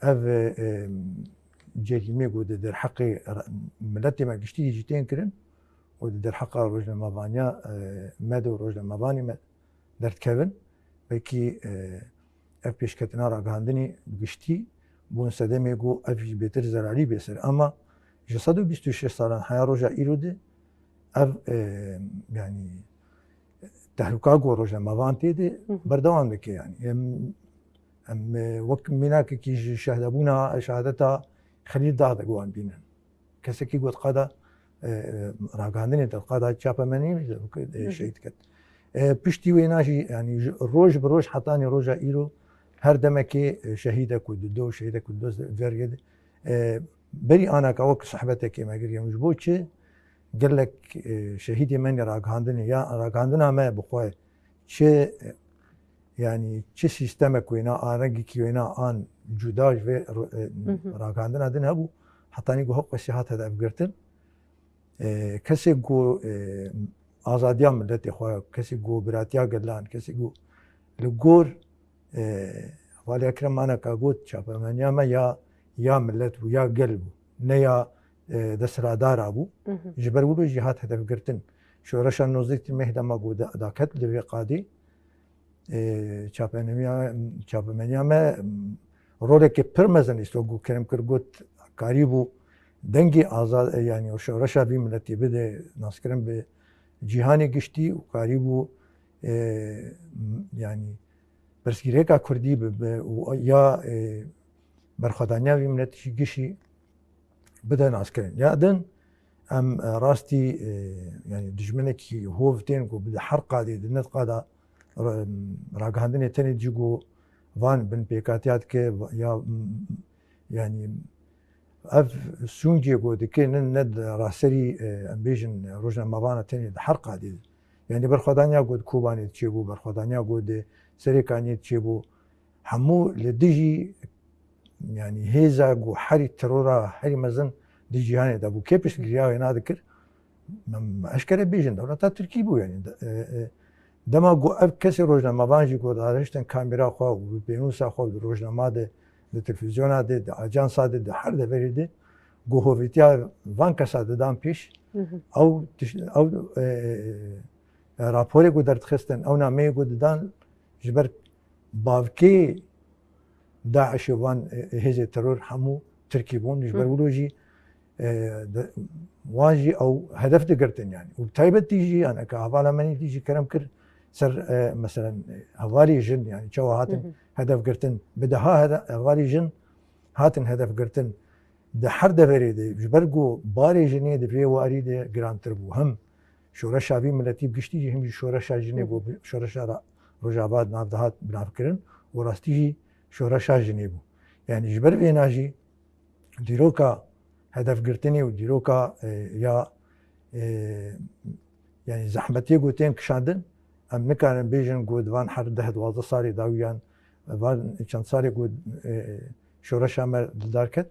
Ev, e, e, cerîmê ku di derheqê ra-, miletê me giştî jî tên kirin û di derheqa rojnamevaniya, e, me de û rojnamevanê me derdikevin. Belkî, e, ev pêşketina ragihandinê bi giştî bûn sedemê ku ev jî bêtir zerarî bê ser. Ama ji sed û bîst û şeş salan heya roja îro de ev, e, yanî tehlûka ku rojnamevan tê de berdewam dike yanî. Em, em, e, wek mînakekî ji şehdebûna, şehadeta Xelîl Dağ de ku em bînin. Kesekî ku di qada, e, e, ragihandinê de, di qada çapemenî de, e, şehîd ket. E, piştî wêna jî, yanî ji roj bi roj hetanî roja îro her demekê, e, şehîdek ku dido, şehîdek ku dido ver yê, e, berî anaka wek sohbetekê me kiriye. Ji bo çi? Gelek, e, şehîdê me nê ragihandinê ya ragihandina me bi xwe çi, e, yanî çi sîstemek wêna, an rengekî wêna, an cuda ji vê ro-, e, ragihandina din hebû, hetanî ku hewqesî hat hedefgirtin. E, kesê ku, e, azadiya miletê xwe, kesê ku biratiya gelan, kesê ku li gor, e, Valî Ekrem aneka got, çapemeniya me ya, ya milet bû, ya gel bû, ne ya, e, desthilatdara bû. Ji ber wilo jî hat hedefgirtin. Şoreşa nozdeh Tîrmehê dema ku da-, daket li vê qadê, e, çapemeniya, çapemeniya me, m, rolekê pir mezin lîsto ku Kerem Kir got, karîbû dengê azad, e, yanî şoreşa vî miletî bide naskirin bi cîhanê giştî û karîbû, e, m-, yanî pirsgirêka kurdî bi, bi, û ya, e, berxwedaniya vî miletî gişî bide naskirin. Ya din em, e, rastî, e, yanî dijminekî hov tên ku bi her qadê di ned qada ra-, ragihandinê tenê jî ku van binpêkatiya dike ya, m-, yanî ev sûncê ku dike ne, ne di raserî, e, em bêjin rojnamevana tenê di her qadê de. Yanî berxwedaniya ku di Kobanê diçêbû, berxwedaniya ku di Serêkaniyê diçêbû, hemû li dijî, yanî hêza ku herî terora herî mezin di cîhanê de bû. Kê piştgiriya wêna dikir? Em eşkere bêjin dewleta Tirkî bû, yanî de, e, e, dema ku ev kesê rojnamevan jî ku dadihiştin kamera xwe û bi pênûsa xwe di rojnama de, di televîzyona de, di ajansa de, di her deverê de ku hovîtiya van kesa didan pêş, Hı hı. ew tiş-, ew, e, e, e, raporê ku derdixistin, ew nameyê ku didan ji ber bavkê DAIŞê wan, e, hêzê teror hemû Tirkî bûn, ji ber Hı. wilo jî, e, de, wan jî ew hedef digirtin yanî. Û bi taybetî jî, yanî ka hevala me nî jî kerem kir ser, e, meselen, e, hevalê jin, yanî çawa hatin Hı hı. hedef girtin, bi deha hede-, hevalê jin hatin hedef girtin. Di her deverê de, ji ber ku barê jinê di vê warî de girantir bû. Hem şoreşa vî miletî bi giştî jî, hem jî şoreşa jinê Hı hı. ku bi-, şoreşa ra-, Rojava di nav de hat binavkirin û rastî jî şoreşa jinê bû. Yanî ji ber vêna jî dîroka hedefgirtinê û dîroka, e, ya, e, yanî zehmetê ku tên kişandin, em nikarin bêjin ku di van her deh duwazdeh salê dawî yan van çend salê ku, e, şoreşa me li dar ket.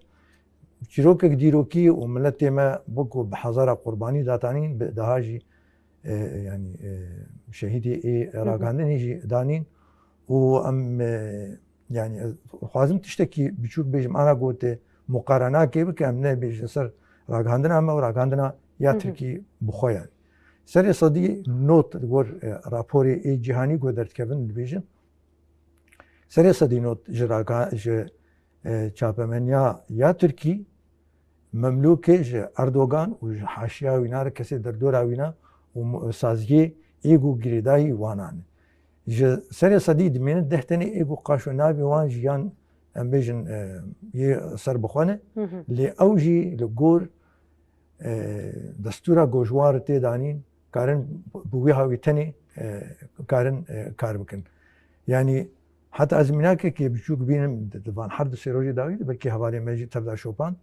Çîrokek dîrokî û miletê me wekî bi hezara qurbanî datanîn, bi daha jî, e, yanî, e, şehîdê ê Hı hı. ragihandinê jî danîn û em, e, yanî ez dixwazim tiştekî biçûk bêjim, ana gote muqarenakê bike, em nebêjin ser ragihandina me û ragihandina ya Hı hı. Tirkî bi xwe yanî. Serê sedî nod li gor, e, raporê ê cîhanî ku derdikevin dibêjin, Serê sedî nod ji raga-, ji, e, çapemeniya ya Tirkî, memlûkê ji Erdogan û ji haşiya wîna re kesê derdora wîna û mu-, saziyê ê ku girêdayî wana ne. Ji serê sedî dimêne deh tenê ê ku qaşo navê wan jî yan em bêjin, e, yê serbixwe ne. Hı hı. Lê ew jî li gor e, destûra ku ji wan re tê danîn, karin bi wî hawî tenê, e, karin, e, kar bikin. Yanî heta ez mînakekê biçûk bînim di, di van her du sê rojê dawî de, belkî hevalê me jî tev de şopand.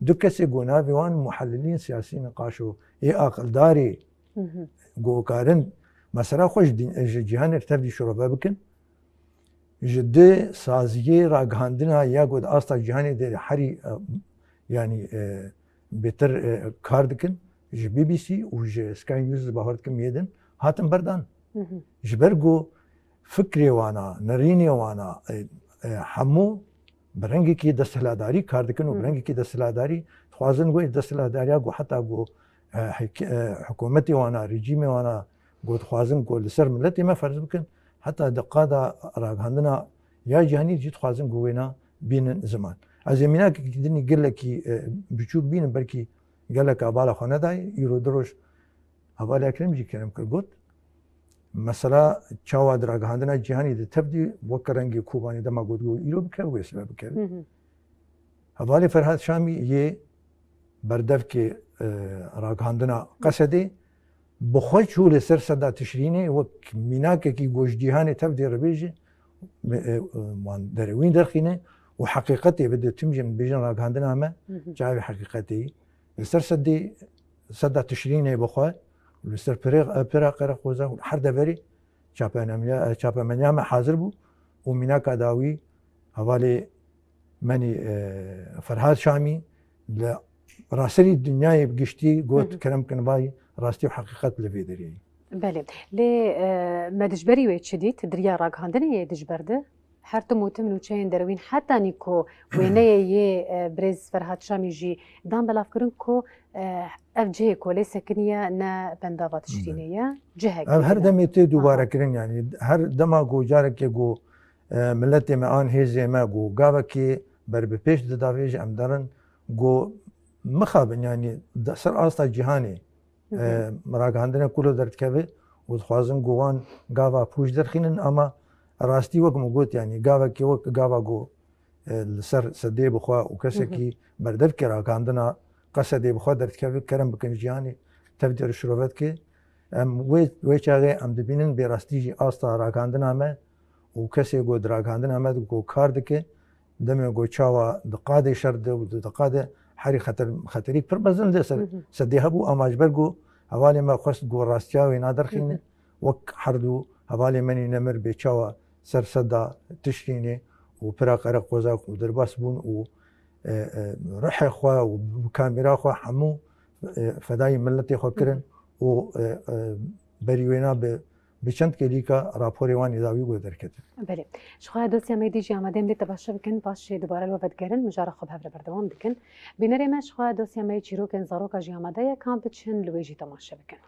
Du kesê ku navê wan muhelilîn siyasî, niqaş û ê aqildarê Hı hı. ku karin mesela xwe ji dîn-, ji cîhanê re tevdî şirove bikin. Ji di saziyê ragihandina ya ku di asta cîhanê de herî, e, yanî, e, bêtir, e, kar dikin, ji B B C û ji Sky News bawer dikim yê din hatin berdan. Hı hı. Ji ber ku fikrê wana, nerînê wana, e, e, hemû bi rengekî desthiladarî kar dikin û bi Hı. rengekî desthiladarî dixwazin ku desthiladariya ku heta ku, e, hik-, e, hikûmetê wana, rejîmê wana ku dixwazin ku li ser miletê me ferz bikin, heta di qada ragihandina ya cîhanî jî dixwazin ku wêna bînin ziman. Ez ê mînakekî din gelekî, e, biçûk bînim, belkî gelek a bala xwe nedayê, îro du roj hevalê Ekrem jî kerem kir got, mesela çawa di ragihandina cîhanî de tevdî weke rengê Kobanê dema got, got îro bikeve, wê sibe bikeve. Hı hı. Hevalê Ferhat Şamî yê berdevkê, e, ragihandina Qesedê bi xwe çû li ser seda Tişrînê wek mînakekî ku ji cîhanê tevdê re bêje, e, e, wan derewîn derxîne û heqîqetê bide tim jin bêjin ragihandina me, Hı hı. çavê heqîqetê yî. Li ser sedê, seda Tişrînê bi xwe, li ser pirê, pira Qereqoza û her deverê çapenemya-, çapemeniya me hazir bû û mînaka dawî hevalê menî, e, Ferhad Şamî li raserî dinyayê bi giştî got, Hı hı. kerem kin vay rastî û heqîqet li vê derê ye. Belê. Lê, e, me dijberî wê çi dît? Di riya ragihandinê yê dijber de? Her tim û tim nûçeyên derewîn, heta nî ku wêneyê yê, e, birêz Ferhad Şamî jî dan belavkirin ku, e, ev cihê ku lê sekiniye ne bendava Tişrînê ye, cihek Ev her demê tê dubare kirin, yanî her dema ku carekê ku, e, miletê me an hêzê me ku gavekê ber bi pêş didavêje em derin ku mixabin, yanî de-, ser asta cîhanê, e, ragihandine ku lo derdikeve û dixwazin ku wan gava pûç derxînin, ama rastî wek min got, yanî gavekê wek gava ku, e, li ser sedê bi xwe û kesekî berdevkê ragihandina qe sedê bi xwe derdikeve, kerem bikin cîhanê tev dê şirove dike. Em wê, wê çaxê em dibînin bê rastî jî asta ragihandina me û kesê ku di ragihandina me de ku kar dike, demê ku çawa di qadê şer de û di qadê herî xeter-, xeterî pir mezin de ser sedê hebû, ama ji ber ku hevalê me xwest ku rastiya wê naderxîne, wek herdû hevalê me nîne mir bê çawa ser seda tiştînê û pira qereqoza û derbas bûn û, e, e, ruhê xwe û bi kamera xwe hemû, e, fedayî miletê xwe kirin û, e, e, berî wêna bi, bi çend kêlîka raporê wan ê dawî wê derketin. Belê. Ji xwe dosya me dî jî amade em dê temaşe bikin, paşê dubare li we vedigerin, mijara xwe bi hev re berdewam dikin. Bînerê me, ji xwe dosya me yê çîrokên zaroka jî amade ye, ka em biçin li wê jî temaşe bikin.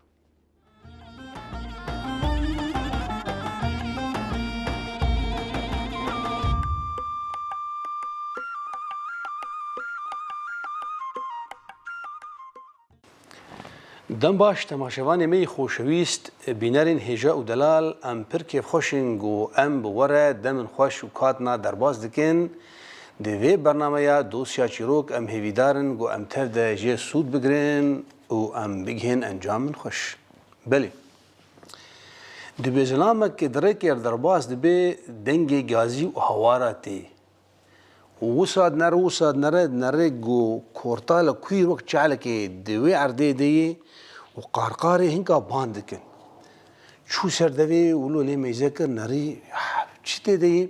Dem baş, temaşevanê me yê xoşewîst, bînerên hêja û delal, em pir kêfxweş in ku em bi we re demên xweş û katina derbas dikin. Di vê bernameya Dosya Çîrok em hêvîdar in ku em tev de jê sûd bigirin û em bigihên encamên xweş. Belê. Dibê zilamek di rêkê re derbas dibe, dengê gazî û hawara tê. Û wisa dinere, wisa dinere, dinere ku kortala kûr wek çalekê di wê erdê de ye û qarqarê hinka ban dikin. Çû ser devê wilo lê meyze kir, nerî, ah, çi tê de ye?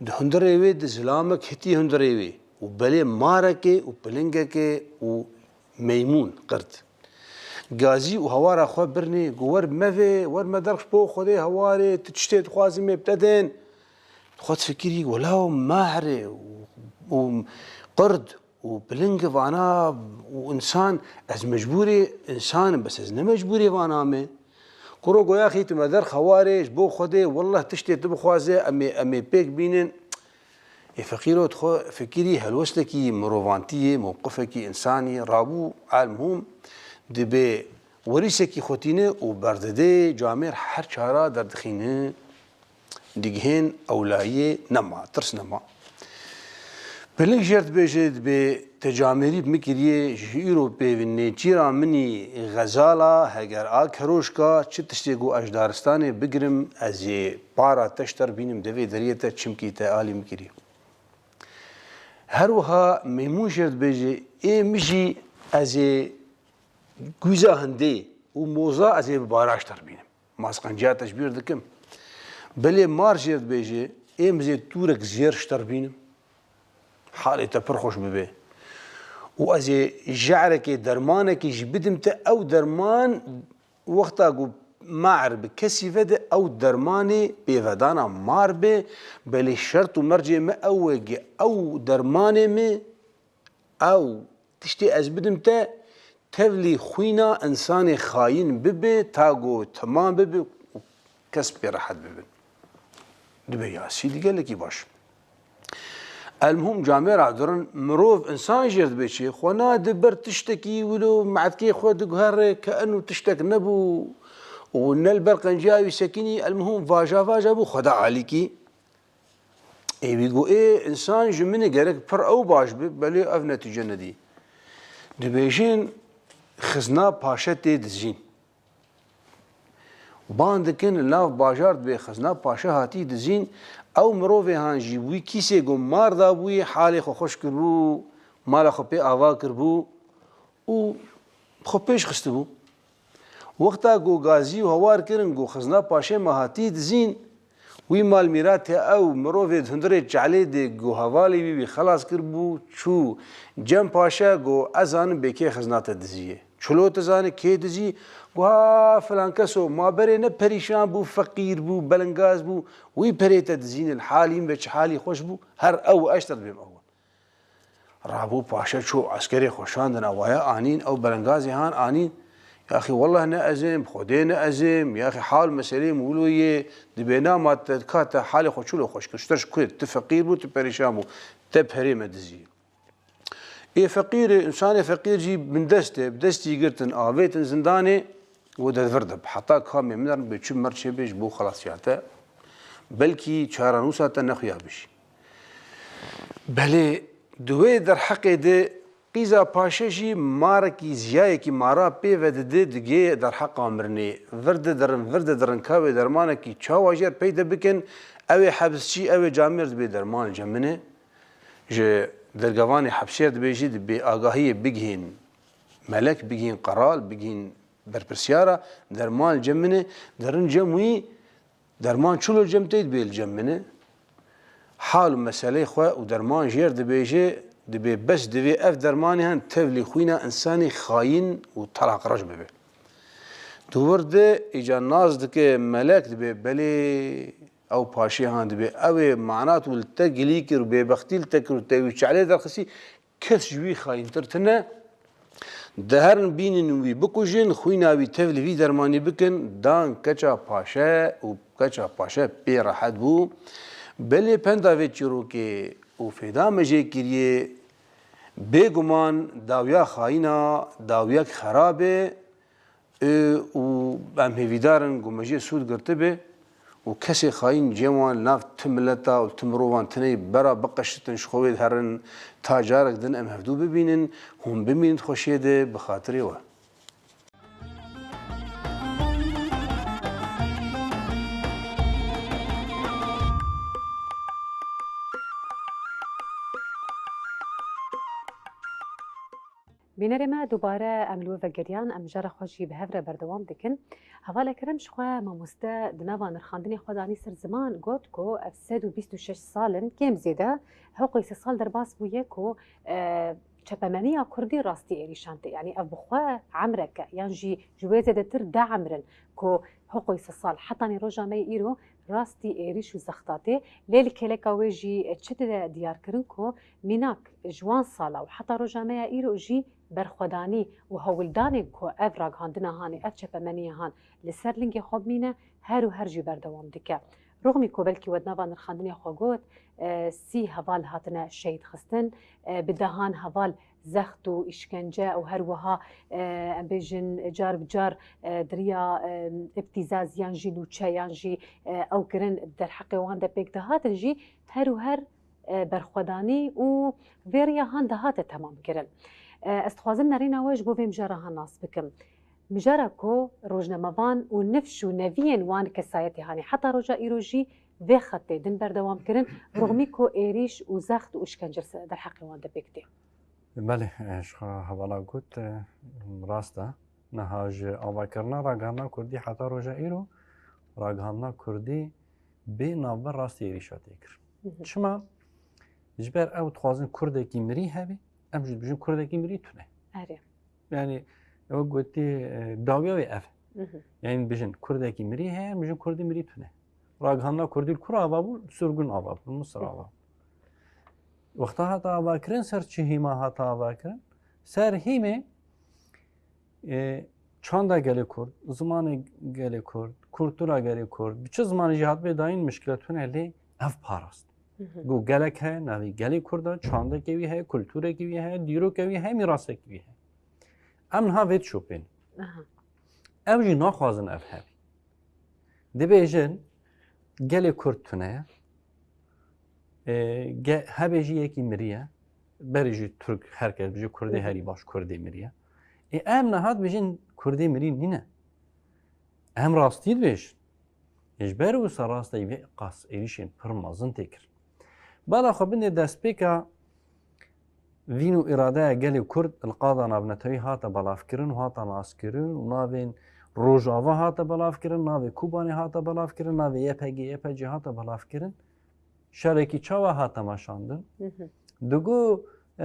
Di hundirê wê de zilamek hitî hundirê wê û belê marekê û pilingekê û meymûn, qird. Gazî û hawara xwe birnê, got, "Wer mevê, wer me derx ji bo Xwedê hewarê, tu tiştê dixwazî me bi te dên." Xwe difikirî, "Wela mahr e û, û qird û piling vana û însan, ez mecbûrê însan im, bes ez ne mecbûrê vana me." Kuro goya xî tu me derx hewarê, ji bo Xwedê, wellah tiştê tu bixwaze, em ê, em ê pêk bînin. Ê feqîro, tu xwe fikirî helwestekî mirovantiyê, mewqifekî însanî rabû, elmhûm, dibê werîsekî xwe tîne û berdidê camêr her çara derdixîne. Digihên ewlayiyê nema, tirs nema. Piling jêr dibêje, dibê te camêrî bi min kiriye, ji îro pê vê nêçîra min î xezala, heger a keroşka, çi tiştê ku ez ji daristanê bigirim, ez ê para te ji te re bînim, devê deriyê te, çimkî te alî min kiriye. Her wiha meymûn jêr dibêje, ê min jî ez ê gûza hindê û moza ez ê bi bara ji te re bînim. Masqenciya te ji bîr dikim. Belê mar jêr dibêje, ê min zê tûrek zêr ji te re bînim. Halê te pir xweş bibe. Û ez ê je'rekê dermanekê jî bidim te, ew derman wexta ku mar bi kesî vede, ew dermanê pêvedana mar be, belê şert û mercê me ew e, ge ew dermanê me, ew tiştê ez bidim te, tevlî xwîna însanê xayîn bibe, ta ku temam bibe û kes pê rehet bibin. Dibe yasî di gelekî baş. Elmhûm camêra durin, mirov, însan jêr dibe çi? Xwe nade ber tiştekî wilo me'tkê xwe diguhere ke eno tiştek nebû û ne li ber qenciya wî sekinî, elmhûm vaja vaja bû xwe da alîkî. Ê wî got, ê, însan ji min e, gerek pir ew baş be, belê ev netîce nedî. Dibêjin, xizna paşe tê dizîn. Ban dikin, li nav bajar dibê xizna paşe hatî dizîn, ew mirovê han jî wî kîsê ku mar dabûyê, halê xwe xweş kiribû, mala xwe pê ava kiribû û xwe pêş xistibû. Wexta ku gazî û hawar kirin ku xizna paşê me hatî dizîn, wî mal mîratê ew mirovê di hundirê çalê de ku hevalê wî wî xelas kiribû, çû cem paşe ku ez zanim bê kê xizna te dizî ye. Çilo tu zanî kê dizî? Got, ha, filan keso, ma berê ne perîşan bû, feqîr bû, belingaz bû, wî perê te dizîne, li halî min be çi halî xweş bû, her ew ez ji te dibêm ew. Rabû paşe çû eskerê xwe şandin, ewaya anîn, ew belengazê han anîn. Yaxî, wellah ne ez êm, Xwedê ne ez êm, yaxî hal meselê min wilo yê, dibê na ma te, ka te halê xwe çilo xweş kir, ji te ji ku ye, tu feqîr bû, tu perîşan bû, te perê me dizî. Ê feqîrê, însanê feqîr jî bindest e, bi destî girtin, avêtin zindanê û de vir dib. Heta kamê min re bê çi mer çêbê ji bo xelasiyate. Belkî çarenûsa te nexuya bijî. Belê di wê derheqê de qîza paşe jî marekî ziyayekî mara pê ve dide digê derheqa mirinê. Vir didirin, vir didirin ka wê dermanekî çawa jê re peyde bikin, ew ê hepsçî, ew ê camêr dibê derman li cem min e. Ji dergevanê hepsê re dibê jî dibê agahiyê bigihîn melek, bigihîn qeral, bigihîn berpirsyara, derman li cem min e, derin cem wî, derman çilo cem tê dibê li cem min e. Hal û meselê xwe û derman jê re dibêje, dibê bes divê ev dermanê hen tevlî xwîna însanê xayîn û telaqreş bibe. Di wir de îca nas dike melek dibê belê ew paşê han dibê ew ê manat û li te gilî kir û bêbextî li te kir û te wî çelê derxistî, kes ji wî xayîntir tune. Diherin bînin wî bikujin, xwîna wî tevlî vî dermanî bikin, dan keça paşe û keça paşe pê rehet bû. Belê penda vê çîrokê û fêda me jê kiriye, bêguman dawiya xayîna dawiyek xerab e, e, û em hêvîdar in ku me jê sûd girtibe û kesê xayîn cem wan li nav ti mileta û ti mirovan tine bera biqeşitin, ji xwe wê diherin, ta carek din em hevdû bibînin, hûn bimînin di xweşiyê de bi xatirê we. Bînerê me, dubare em li we vegeriyan, em jara xwe jî bi hev re berdewam dikin. Hevalê kerem ji xwe mamoste di nava nirxandinê xwe danî ser ziman, got ku ev sed û bîst û şeş sal in, kêm zêde, hiqûyî sê sal derbas bûye ku, e, çepemeniya kurdî rastî êrîşan tê. Yanî ev bi xwe emrek e, yan jî ji wê zêdetir de emr in ku hiqûyî sê sal hetanî roja me yê îro rastî êrîş û zexta tê. Lê li kêleka wê jî çi dide diyar kirin ku mînak ji wan sala û heta roja me ya îro jî berxwedanî û hewldanên ku ev ragihandina hanê, ev çepemeniya han li ser lingê xwe bimîne, her û her jî berdewam dike. Rûxmî ku belkî we di nava nirxandinê xwe got, e, sî heval hatine şehîd xistin, e, bi dehan heval zext û îşkence û her wiha, e, em bêjin car bi car, e, di riya, e, îbtîzaz yan jî nûçe yan jî, e, ew kirin derheqê wan de pêk dihatin jî her û her, e, berxwedanî û vê riya han dihate temam kirin. E, ez dixwazim nerîna we ji bo vê mijara han nas bikim. Mijara ku rojnamevan û nifş û neviyên wan kesayetê hanê heta roja îro jî vê xetê din berdewam kirin, rûxmî ku êrîş û zext û îşkence li ser derheqê wan de pêk tê. Belê, e, ji xwe hevala got, e, rast e. Niha ji avakirina ragihandina kurdî heta roja îro, ragihandina kurdî bê navber rastî êrîşa tê kir. Hı hı. Çima? Ji ber ew dixwazin kurdekî mirî hebe, em jî dibêjin kurdekî mirî tune. Erê. Yani, ew gotî, e, dawiya wê ev. Hı hı. Yani, bijin kurdekî mirî heye, em bijin kurdî mirî tune. Ragihandina kurdî li kur ava bû? Surgun ava bû, Misir ava bû. Wexta hata avakirin, ser çi hîma hata avakirin? Ser hîmê, e, çanda gelê kurd, zimanê gelê kurd, kultura gelê kurd, bi çi zimanê jî hatibê dayîn mişkile tune, lê ev parast. Hı hı. Got gelek heye, navê gelê kurd e, çandekê wî heye, kulturekî wî heye, dîrokê wî heye, mîrasekî wî heye. Em niha vê dişopînin. Aha. Ew jî naxwazin ev hebî. Dibêjin, gelê kurd tune ye. E, ge-, hebê jî yekî miriye. Berê jî Türk, her kes bijî Kurdê Hı hı. herî baş, Kurdê miriye. E, em niha dibêjin Kurdê mirî nîne. Em rastî dibêjin. Ji ber wisa rastî vê qas êrîşên pir mezin tê kirin. Bala xwe bindê destpêka vîn û îradeya gelê Kurd li qada navnetewî hate belavkirin û hate naskirin û navên Rojava hate belavkirin, navê Kobanê hate belavkirin, navê Y P G, Y P C hate belavkirin. Şerekî çawa hate meşandin? Hı hı. Digo, e,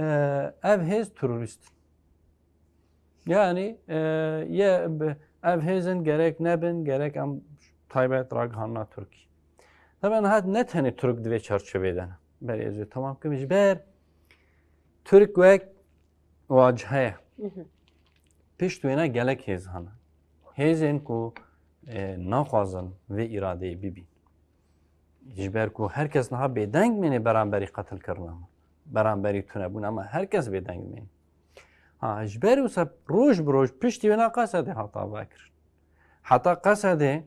ev hêz terorîst in. Yani, e, ye, bi-, ev hêzin gerek nebin, gerek em taybet ragihandina Tirkî. Tabi niha ne tenê Tirk di vê çarçovê de ne. Berê ez ê temam kim. Ji ber Tirk wek waciheye. Hı hı. Pişt wêne gelek hêz hene. Hêzên ku, e, naxwazin vê îradeyê bibîn. Ji ber ku her kes niha bêdeng mîne beramberî qetilkirina me. beramberî tune bûn, ama her kes bêdeng bimîne. Ha, ji ber wisa roj bi roj piştî wêna Qesedê hata vekirin. Heta Qesedê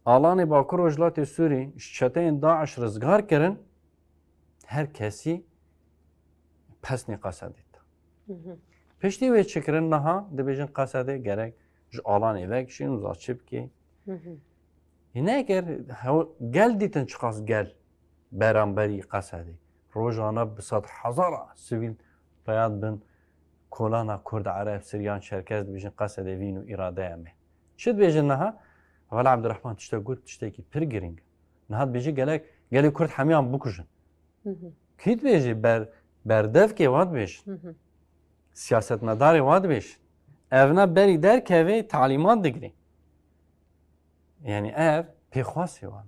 alanê Bakur Rojhilatê Sûrî ji çeteyên DAIŞ rizgar kirin, her kesî pesnê Qesedê da. Piştî wê çi kirin niha dibêjin Qesedê gerek ji alanê vekişîn û za çi bikê. Hî nekir, hew-, gel dîtin çiqas gel beramberî Qesedê. Rojane bi sed hezara sivîl peya dibin kolana Kurd, Ereb, Siryan, Çerkez dibêjin Qesedê vîn û îradeya me. Çi dibêjin niha? Heval Ebdurrahman tiştek got, tiştekî pir girîng. Niha dibêjî gelek, gelê Kurd hemiyan bikujin. Kî dibêjî ber, berdevkê wa dibêjin. Siyasetmedarê wa dibêjin. Evna berî derkevê talîmat digirî. Yani ev pêxwasê wan.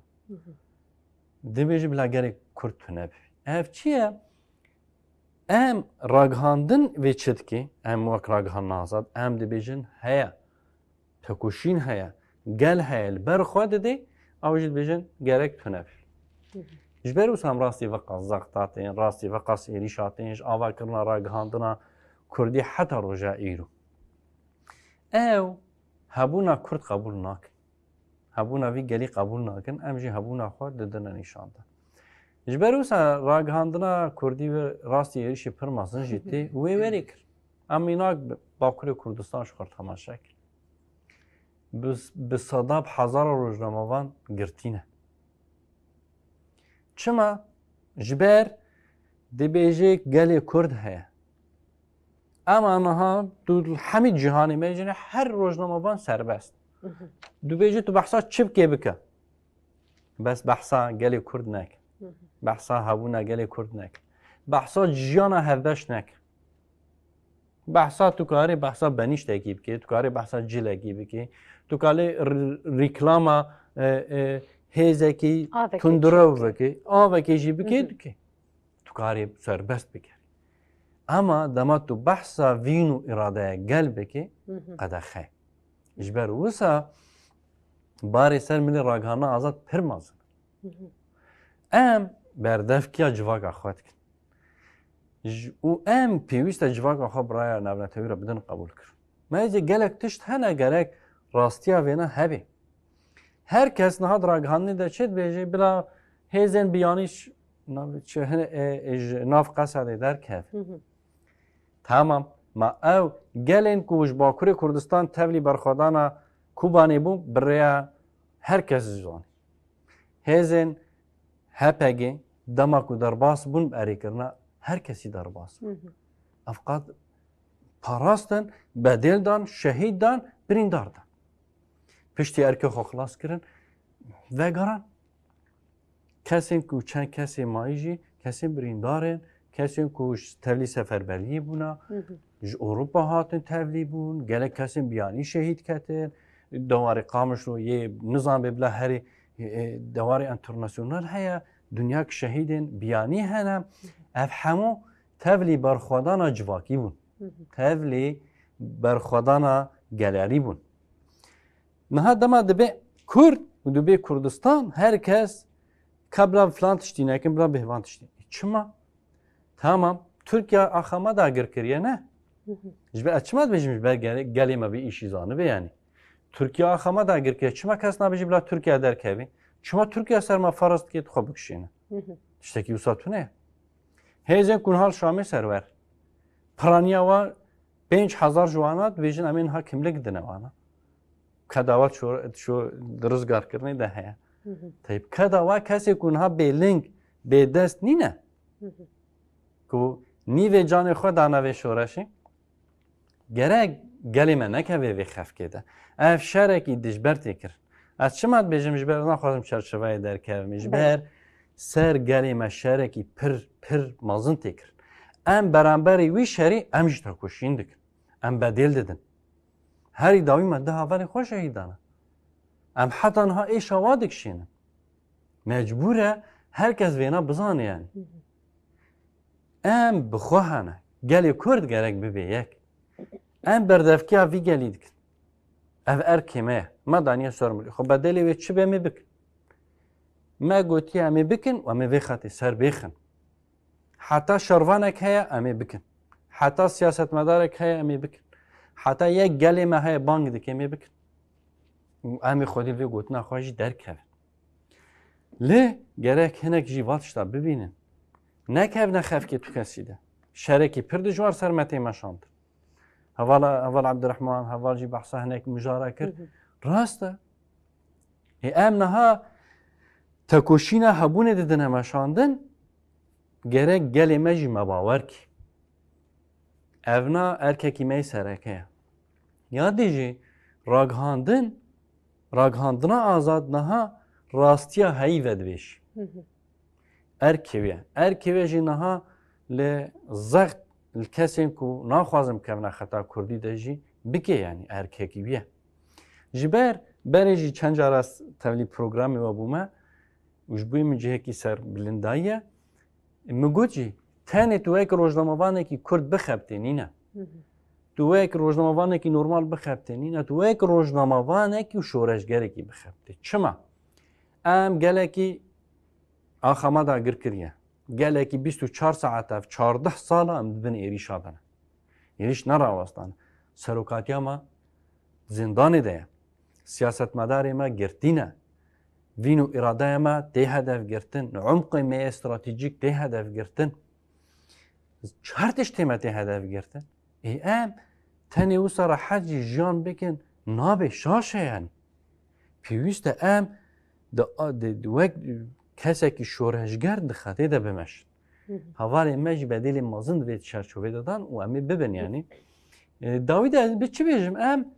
Dibêjî bila gelê Kurd tune bibî. Ev çi ye? Em ragihandin vê çi dikê? Em wek ragihandin azad, em dibêjin heye. Tekoşîn heye. Gel heye. Li ber xwe didê, ew jî dibêjin gerek tune bibî. Ji ber wisa em rastî veqas zexta tên, rastî veqas êrîşa tên, ji avakirina ragihandina Kurdî heta roja îro. Ew hebûna Kurd qebûl nakin. Hebûna vî gelî qebûl nakin, em jî hebûna xwe didine nîşandan. Ji ber wisa ragihandina Kurdî ve rastî êrîşê pir mezin jî tê, wê werê kir. Em mînak bi Bakurê Kurdistan ji xwe temaşe kir. Bi, bi seda bi hezara rojnamevan girtî ne. Çima? Ji ber dibêje gelê Kurd heye. Ema niha tu li hemî cîhanê me jî ne, her rojnamevan serbest. Dibêje tu behsa çi bikê bike. Bes behsa gelê Kurd neke. Behsa hebûna gelê Kurd neke. Behsa jiyana hevbeş neke. Behsa tu karê behsa benîştekî bikê, tu karê behsa cilekî bikê, tu karê r-, rîklama, e, e, hêzekî Avekê tundirew çêbikê. Bikê, avekê jî bikê, dikê. Tu karê serbest bikê. Ema dema tu behsa vîn û îradeya gel bikê, qedexe. Ji ber wisa barê ser milê ragihandina azad pir mezin. Em berdevkiya civaka xwe dikin. Ji, û em pêwîst e civaka xwe bi raya navnetewî re bidin qebûl kir. Me zê gelek tişt hene gerek rastiya vêne hebe. Her kes niha di ragihandinê de çi dibêje, bila hêzên biyanî ş-, nav, çi, hin-, e, e, ji nav Qesedê derkeve. Tamam, ma ew gelên ku ji Bakurê Kurdistan tevlî berxwedana Kobanê bûn, bi rêya her kes dizane. Hêzên H P G dema ku derbas bûn bi erêkirina her kesî derbas bûn. Ev qad parastin, bedêl dan, şehîd dan, birîndar dan. Piştî erkê xwe xilas kirin, vegeran. Kesên ku çend kesê mayî jî, kesên birîndar in, kesên ku ji tevlî seferberiyê bûna, ji Ewropa hatin tevlî bûn, gelek kesên biyanî şehîd ketin, dewarê Qamişlo yê nizam bê bila herê, e, e, dewarê enternasyonal heye, dinya ki şehîdên biyanî hene. Ev hemû tevlî berxwedana civakî bûn. Tevlî berxwedana gelerî bûn. Niha dema dibe Kurd û dibe Kurdistan, her kes ka bila filan tiştî nekin, bila bêvan tiştî. Çima? Tamam, Tirkiye axa me dagir kiriye, ne? Ji ber, ez çima dibêjim ji ber gel-, gelê me vê îşî zanibe, yanî? Tirkiye axa me dagir kiriye. Çima kes nabêje bila Tirkiye derkevî? Çima Tirkiye ser me ferz dike tu xwe bikişîne? Tiştekî wisa tune ye. Hêzên ku niha li Şamê serwer. Piraniya wa pênc hezar ji wana dibêjin em ê niha kimlik dine wana. Keda wa ço-, ço di rizgarkirinê de heye. Teyb keda wa kesê ku niha bêling, bêdest nîne. Ku nîvê canê xwe dane vê şoreşê. Gerek gelê me nekeve vê xefkê de. Ev şerekî dijber tê kir. Ez çima dibêjim ji ber ez naxwazim çerçeveyê derkevim. Ji ber ser gelê me şerekî pir, pir mezin tê kir. Em beramberî wî şerî em jî tekoşîn dikin. Em bedêl didin. Herî dawî me du hevalên xwe şehîd dane. Em heta niha êşa wa dikişînin. Mecbûr e her kes vêna bizane yani. Em bi xwe hene. Gelê Kurd gerek bibe yek. Em berdevkiya vî gelî dikin. Ev erkê me ye. Me daniye ser milê xwe. Bedelê wê çi be, em ê bikin. Me gotiye em ê bikin û em ê vê xetê ser bêxin. Heta şervanek heye, em ê bikin. Heta siyasetmedarek heye, em ê bikin. Heta yek gelê me heye, bang dike, em ê bikin. Û em ê xwedî li vê gotina xwe jî derkevin. Lê gerek hinek jî va tişta bibînin. Nekevne xefkê tu kesî de. Şerekî pir dijwar ser me tê meşandin. Hevala, heval Abdurrahman, heval jî behsa hinek mijara kir. Hı hı. Rast e. Ê em niha tekoşîna hebûnê didine meşandin, gerek gelê me jî me bawer kî. Evna erkekî me yê sereke ye. Ya dî jî ragihandin, ragihandina azad niha rastiya heyî vedibêjî. Hı hı. Erkê wê. Erkê wê jî niha li zext li kesên ku naxwazin bikevine xeta kurdî de jî bike, yanî erkekî wî ye. Ji ber berê jî çend cara s-, tevlî programê we bûme û ji bo min cihekî ser bilind daye. Min got jî, tenê tu wek rojnamevanekî kurd bixebitê nîne. Hı hı. Tu wek rojnamevanekî normal bixebitê nîne. Tu wek rojnamevanekî û şoreşgerekî bixebitê. Çima? Em gelekî axa me dagir kiriye. Gelekî bîst û çar saet ev çardeh sala em di bin êrîşa de ne. Êrîş nerawestane. Serokatiya me zindanê de ye. Siyasetmedarê me girtî ne. Vîn û îradeya me tê hedef girtin. Umqê me yê stratejîk tê hedef girtin. Her tiştê me tê hedef girtin. Ê em tenê wisa rehet jî jiyan bikin, nabe şaş e yanî. Pêwîst e em di, di, di wek kesekî şoreşger di xetê de bimeşin. Hı hı. Hevalên me jî bedêlê mezin di vê çerçovê de dan û em ê bibin yanî. E, dawî de ez bi çi bêjim? Em,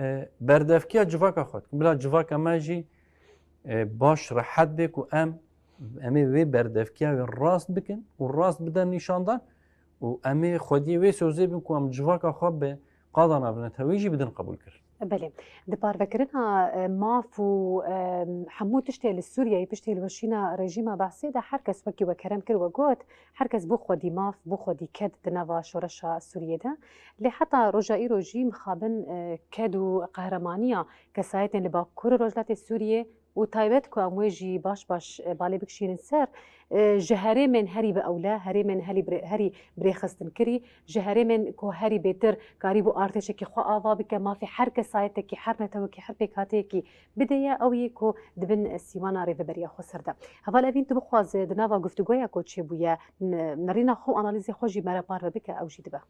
e, berdevkiya civaka xwe dikin. Bila civaka me jî, e, baş rehet bê ku em, em ê wê berdevkiya wê rast bikin û rast bidin nîşandan û em ê xwediyê wê sozê bin ku em civaka xwe bi qada navneteweyî jî bidin qebûlkirin. Belê. Di parvekirina, e, maf û, e, hemû tiştê li Sûriyeyê piştî hilweşîna rejîma Behsê de her kes wekî we kerem kir we got, her kes bû xwedî maf, bû xwedî ked di nava şoreşa Sûriyê de. Lê heta roja îro jî mixabin, e, ked û qehremanîya kesayetên li Bakur û Rojhilatê Sûriyê û taybet ku em wê jî baş baş, e, balê bikişînin ser, e, ji herêmên herî bi ewle, herêmên herî birê-, herî birêxistinkirî, ji herêmên ku herî bêtir karîbû artêşekî xwe ava bike, mafê her kesayetekî, her netewekî, her pêkhateyekî bideye, ew yê ku di bin sîwana rêveberiya xwe ser de. Heval Evîn, tu bixwaze di nava guftûgoya ku çêbûye, n-, nerîna xwe û analîzê xwe jî me re parve bike, ew jî dibe.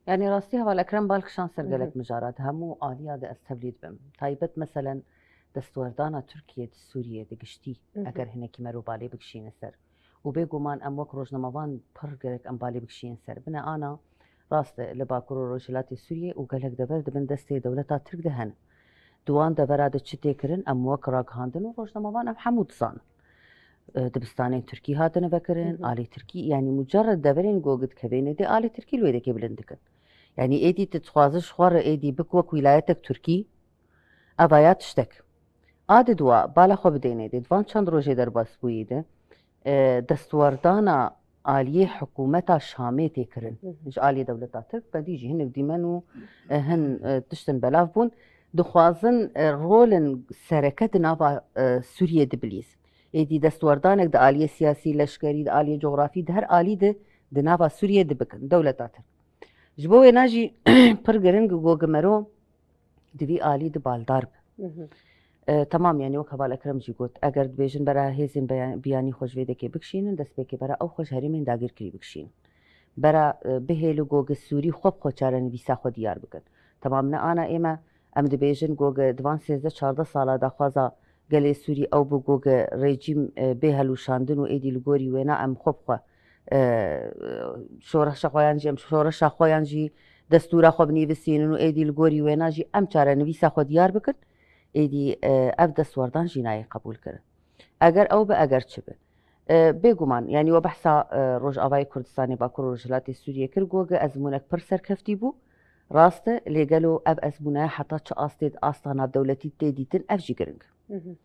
Yanî rastî heval Ekrem bal kişand ser Hı hı. gelek mijarat. Hemû aliya de ez tevlî dibim. Taybet meselen destwerdana Tirkiyê di Sûriyê di giştî, Hı hı. eger hinekî me ro balê bikişîne ser. Û bêguman em wek rojnamevan pir gerek em balê bikişînin ser. Bine ana rast e, li Bakur û Rojhilatê Sûriyê û gelek dever di bin destê dewleta Tirk de hene. Di wan devera de çi tê kirin, em wek ragihandin û rojnamevan em hemû dizanin. E, dibistanên Tirkî hatine vekirin, Hı hı. alî Tirkî, yanî mucerred deverên gogit kevêne dê alî Tirkî li wê dekê bilind dikin. Yanî êdî tu dixwaze ji xwe re êdî bik wek wîlayetek Tirkî, eva ya tiştek. A di dua, bala xwe bidênê dê, di van çend rojê derbas bûyî de, e, destwerdana aliyê hikûmeta Şamê tê kirin. Hı hı. Ji aliyê dewleta Tirk, qedî jî hinek dîmen û, e, hin, e, tiştin belav bûn. Dixwazin, e, rolin sereke di nava, e, Sûriyê dibilîzin. Êdî destwerdanek di aliyê siyasî, leşkerî, di aliyê cografî, di her alî de di nava Sûriyê de bikin, dewleta Tirk. Ji bo wêna jî pir giring gogimero di vî alî de baldar be. Mhm. E, temam, yanî wek heval Ekrem jî got, eger dibêjin bera hêzên beya-, biyanî xwe ji vê dekê bikişînin, destpêkê bera ew xwe ji herêmên dagirkirî bikişînin. Bera, e, bihêli gogi Sûrî xwe bi xwe çarenivîsa xwe diyar bikin. Temam ne ana ême, em dibêjin gogi di van sêzdeh çardeh sala daxwaza gelê Sûrî ew bû gogi rejîm, e, bê helûşandin û êdî li gorî wêna em xwe bi xwe, e, şoreşa xwe yan jî, em şoreşa xwe yan jî destûra xwe binivîsînin û êdî li gorî wêna jî em çarenivîsa xwe diyar bikin, êdî, e, ev destwerdan jî nayê qebûlkirin. Eger ew be, eger çi be. E, bêguman, yanî we behsa, e, Rojavayê Kurdistanê, Bakur û Rojhilatê Sûriyê kir, gogi ezmûnek pir serkeftî bû. Rast e, lê gelo ev ezmûnaya heta çi astê di asta navdewletî tê dîtin, ev jî giring e. Mhm.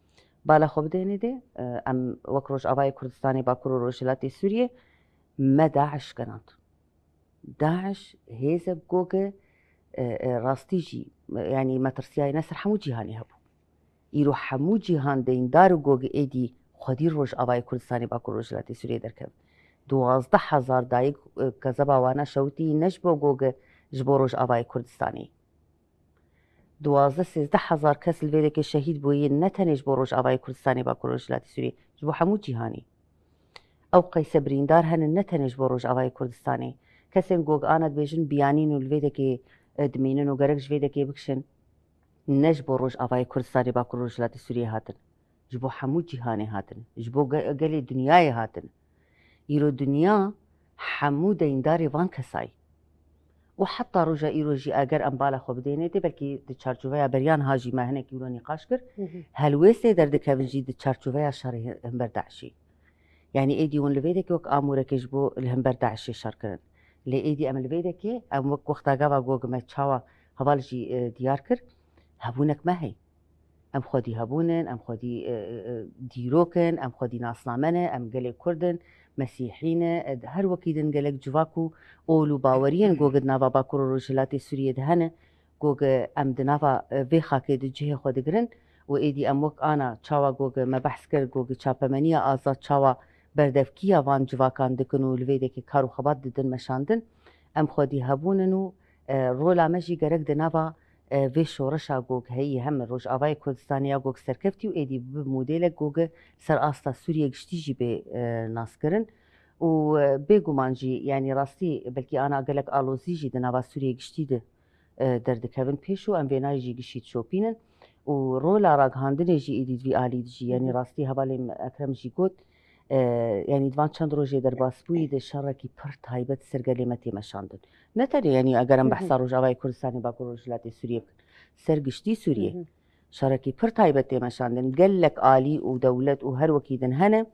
Bala xwe bidênê dê, e, em wek Rojavayê Kurdistanê, Bakur û Rojhilatê Sûriyê me DAIŞ genand. DAIŞ hêzek goge, e, e, rastî jî, e, yanî metirsiyayê ne ser hemû cîhanê hebû. Îro hemû cîhan deyndar û goge êdî xwedî Rojavayê Kurdistanê, Bakur Rojhilatê Sûriyê derkevin. Duwazdeh hezar dayik, e, kezeba wana şewitî ne ji bo Goge, ji bo Rojavayê Kurdistanê. Duwazdeh sêzdeh hezar kes li vê dekê şehîd bûyî, ne tenê ji bo Rojavayê Kurdistanê, Bakur Rojhilatê Sûriyê, ji bo hemû cîhanê. Ew qeyse birîndar henin, ne tenê ji bo Rojavayê Kurdistanê. Kesên Gog ana dibêjin biyanîn û li vê dekê, e, dimînin û gerek ji vê dekê bikişin, ne ji bo Rojavayê Kurdistanê, Bakur Rojhilatê Sûriyê hatin. Ji bo hemû cîhanê hatin. Ji bo ge-, gelê dinyayê hatin. Îro dinya hemû deyndarê van kesayî. Û heta roja îro jî eger em bala xwe bidênê tê, belkî di çarçoveya beriyan ha jî me hinekî wilo nîqaş kir, Hı hı. helwêstê derdikevin jî di çarçoveya şerê himber DAIŞê. Yanî êdî hûn li vê dekê wek amûrekê ji bo li hember DAIŞê şer kirin. Lê êdî em li vê dekê, em wek wexta gava Gog me çawa heval jî, e, diyar kir, hebûnek me heye. Em xwedî hebûn in, em xwedî, e, e, e, dîrok in, em xwedî nasname ne, em gelê Kurd in, Mesîhî ne, e, her wekî din gelek civak û ol û baweriyên Gog di nava Bakur û Rojhilatê Sûriyê de hene. Goge em di nava, e, vê xakê de cihê xwe digirin û êdî em wek ana çawa Goge me behs kir, Goge çapemeniya azad çawa berdevkiya van civakan dikin û li vê dekê kar û xebat didin meşandin. Em xwedî hebûn in û, e, rola me jî gerek di nava, e, vê şoreşa Gog heyî hem Rojavayê Kurdistanê ya Gog serkeftî û êdî bi modêlek Goge ser asta Sûriyê giştî jî bê, e, naskirin. Û, e, bêguman jî, yanî rastî belkî ana gelek alozî jî di nava Sûriyê giştî de e, derdikevin pêş û em vênayê jî gişî dişopînin. Û rola ragihandinê jî êdî di vî alî de jî, Hı yanî hı. rastî hevalê me Ekrem jî got, e, yanî di van çend rojê derbasbûyî de şerekî pir taybet ser gelê me tê meşandin. Ne tenê, yanî eger em Hı hı. behsa Rojavayê Kurdistanê, Bakur Rojhilatê Sûriyê bikin, ser giştî Sûriyê, Hı hı. şerekî pir taybet tê meşandin. Gelek alî û dewlet û her wekî din hene,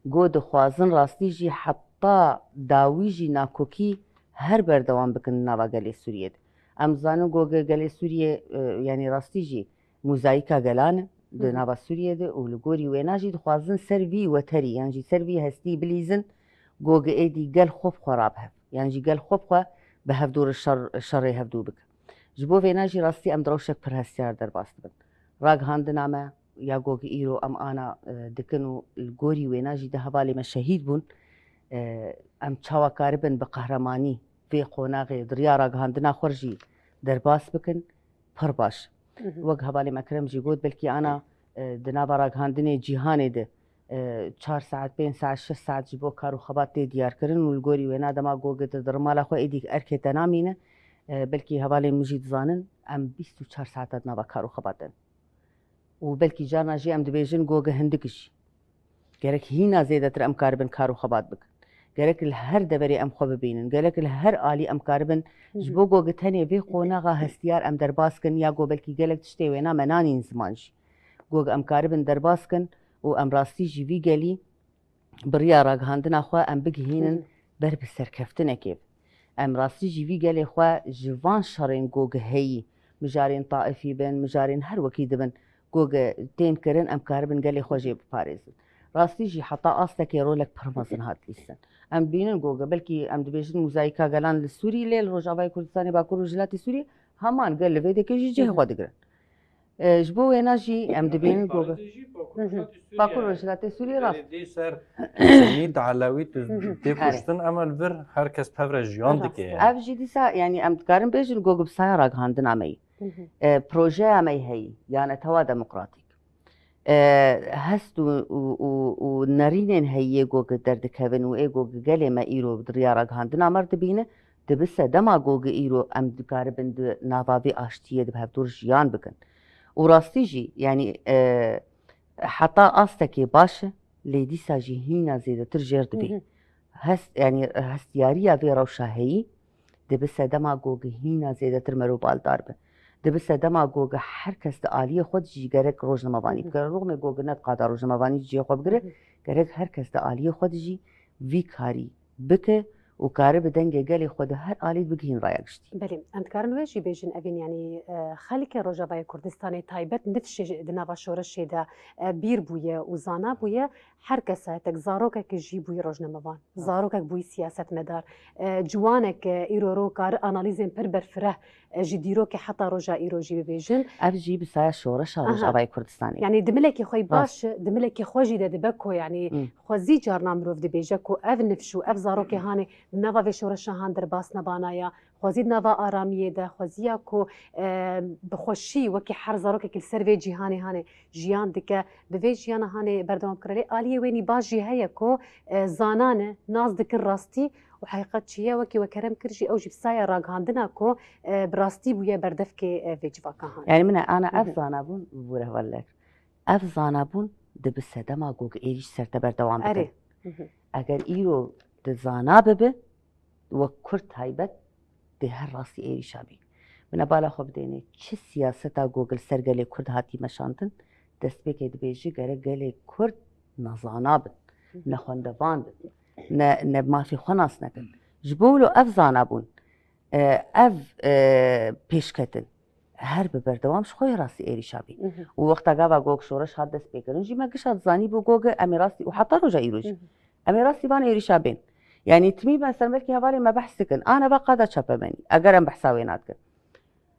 Go dixwazin rastî jî heta dawî jî nakokî her berdewam bikin di nava gelê Sûriyê de. Em dizanin Goge gelê Sûriyê, e, yanî rastî jî mozayîka gelan e di Hı hı. nava Sûriyê de û li gorî wêna jî dixwazin ser vî weterî yan jî ser vî hestî bilîzin, Goge êdî gel xwe bi xwe rabe hev. Yan jî gel xwe bi xwe bi hevdû re şer, şerê hevdû bike. Ji bo vêna jî rastî em di rewşek pir hestiyar derbas dibin. Ragihandina me, ya Gog îro em ana, e, dikin û li gorî wêna jî di hevalê me şehîd bûn. E, em çawa karibin bi qehremanî vê qonaxê di riya ragihandina xwe jî derbas bikin, pir baş. Hı hı. Wek hevalê me Kerem jî got, belkî ana, e, di nava ragihandinê cîhanê de, e, çar saet, pênc saet, şeş saet ji bo kar û xebat tê diyarkirin û li gorî wêna dema Gog di, di rimala xwe êdî erkê te namîne, e, belkî hevalên min jî dizanin, em bîst û çar saeta di nava kar û xebat de ne. Û belkî carna jî em dibêjin Goge hindik jî. Gerek hîna zêdetir em karibin kar û xebat bikin. Gerek li her deverê em xwe bibînin. Gerek li her alî em karibin Hı hı. ji bo Goge tenê vê qonaxa hestiyar em derbas kin ya go belkî gelek tiştê wêna me nanîn ziman jî. Goge em karibin derbas kin û em rastî jî vî gelî bi riya ragihandina xwe em bigihînin Hı hı. ber bi serkeftinekê. Em rastî jî vî gelê xwe ji van şerên Goge heyî, mijarên Taifî bin, mijarên her wekî dibin, Goge tên kirin, em karibin gelê xwe jê biparêzin. Rastî jî heta astekê rolek pir mezin hat lîstin. Em dibînin Goge, belkî em dibêjin mozayîka gelan li Sûrî, lê li Rojavayê Kurdistanê, Bakur Rojhilatê Sûrî, heman gel li vê dekê jî cihê Hı hı. xwe digirin. E, ji bo wêna jî em dibînin ku Parêzê jî Bakur Hı hı. Rojhilatê Sûriyê Bakur ye. Rojhilatê Sûriyê rast. Belê dê ser Sunît, Elewît Hı hı. tê Erê. kuştin, em li vir her kes pevre jiyan Rast. dike yani. Ev jî dîsa, yani em dikarin bêjin ku bi saya ragihandina me yî. Hı hı. E, projeya me yî heyî, ya netewa demokratîk. E, hest û, û, û, û nerînên heyî yê ku derdikevin û ê ku gelê me îro di riya ragihandina me re dibîne, dibi sedema ku îro em dikaribin di nava vê aştiyê de bi hevdûr jiyan bikin. Û rastî jî, yanî, e, heta astekê baş e, lê dîsa jî hîna zêdetir jêr dibê. Hı hı. Hest, yanî hestiyariya vê rewşa heyî dibi sedema ku hîna zêdetir mero baldar be. Dibi sedema ku her kes di aliyê xwe de jî gerek rojnamevanî Hı hı. bikire. Rûxmê ku ne diqada rojnamevanî cihê xwe bigire, Hı hı. gerek her kes di aliyê xwe de jî vî karî bike û karibe dengê gelê xwe di her alî bigihîn raya giştî. Belê, em dikarin wê jî bêjin, evîn, yanî, e, xelkê Rojavayê Kurdistanê taybet nifşê di nava şoreşê de, e, bîr bûye û zana bûye, her kesayetek, zarokek jî bûye rojnamevan, zarokek bûye siyasetmedar, e, ciwanek, e, îro ro kar analîzên pir berfireh, e, ji dîrokê heta roja îro jî bibêjin. Ev jî bi saya şoreşa Aha. Rojavayê Kurdistanê. Yanî di milekê xwe yî Rast. baş, di milekê xwe jî de dibe ku, yanî, Hmm. xwezî carna mirov dibêje ku ev nifş û ev zarokê hanê di nava vê şoreşa han derbas nebana ya, xwezî di nava aramiyê de, xweziya ku, e, bi xweşî wekî her zarokekî li ser vê cîhanê hanê jiyan dike, bi vê jiyana hanê berdewam kire. Lê aliyê wênî baş jî heye ku, e, zanane, nas dikin rastî û heqîqet çi ye, wekî we kerem kir jî, ew jî bi saya ragihandina ku, e, bi rastî bûye berdevkê, e, vê civaka han. Yanî min e, ana ev Mhm. zanabûn bû rehwelek. Ev zanabûn dibi sedema gog êrîş ser te berdewam bikin. Erê. Mhm. Eger îro di zana bibi, wek Kurd taybet dê her rastî êrîşa bî. Min e bala xwe bidênê, çi siyaseta gog li ser gelê Kurd hatî meşandin, destpêkê dibêjî gerek gelê Kurd nezana bin, ne xwendevan bin, ne, ne mafê xwe nas nekin. Ji bo wilo ev zanabûn, e, ev, e, pêşketin her bi berdewam ji xwe yê rastî êrîşa bî. Mhm. Û wexta gava gog şoreş hat dest pê kirin jî me gişa dizanî bû gog e, em ê rastî û heta roja îro jî. Mhm. Em ê rastî van êrîşa bên. Yanî timî me ser belkî hevalên me behs dikin. A nava qada çapemenî. Eger em behsa wê nadikin.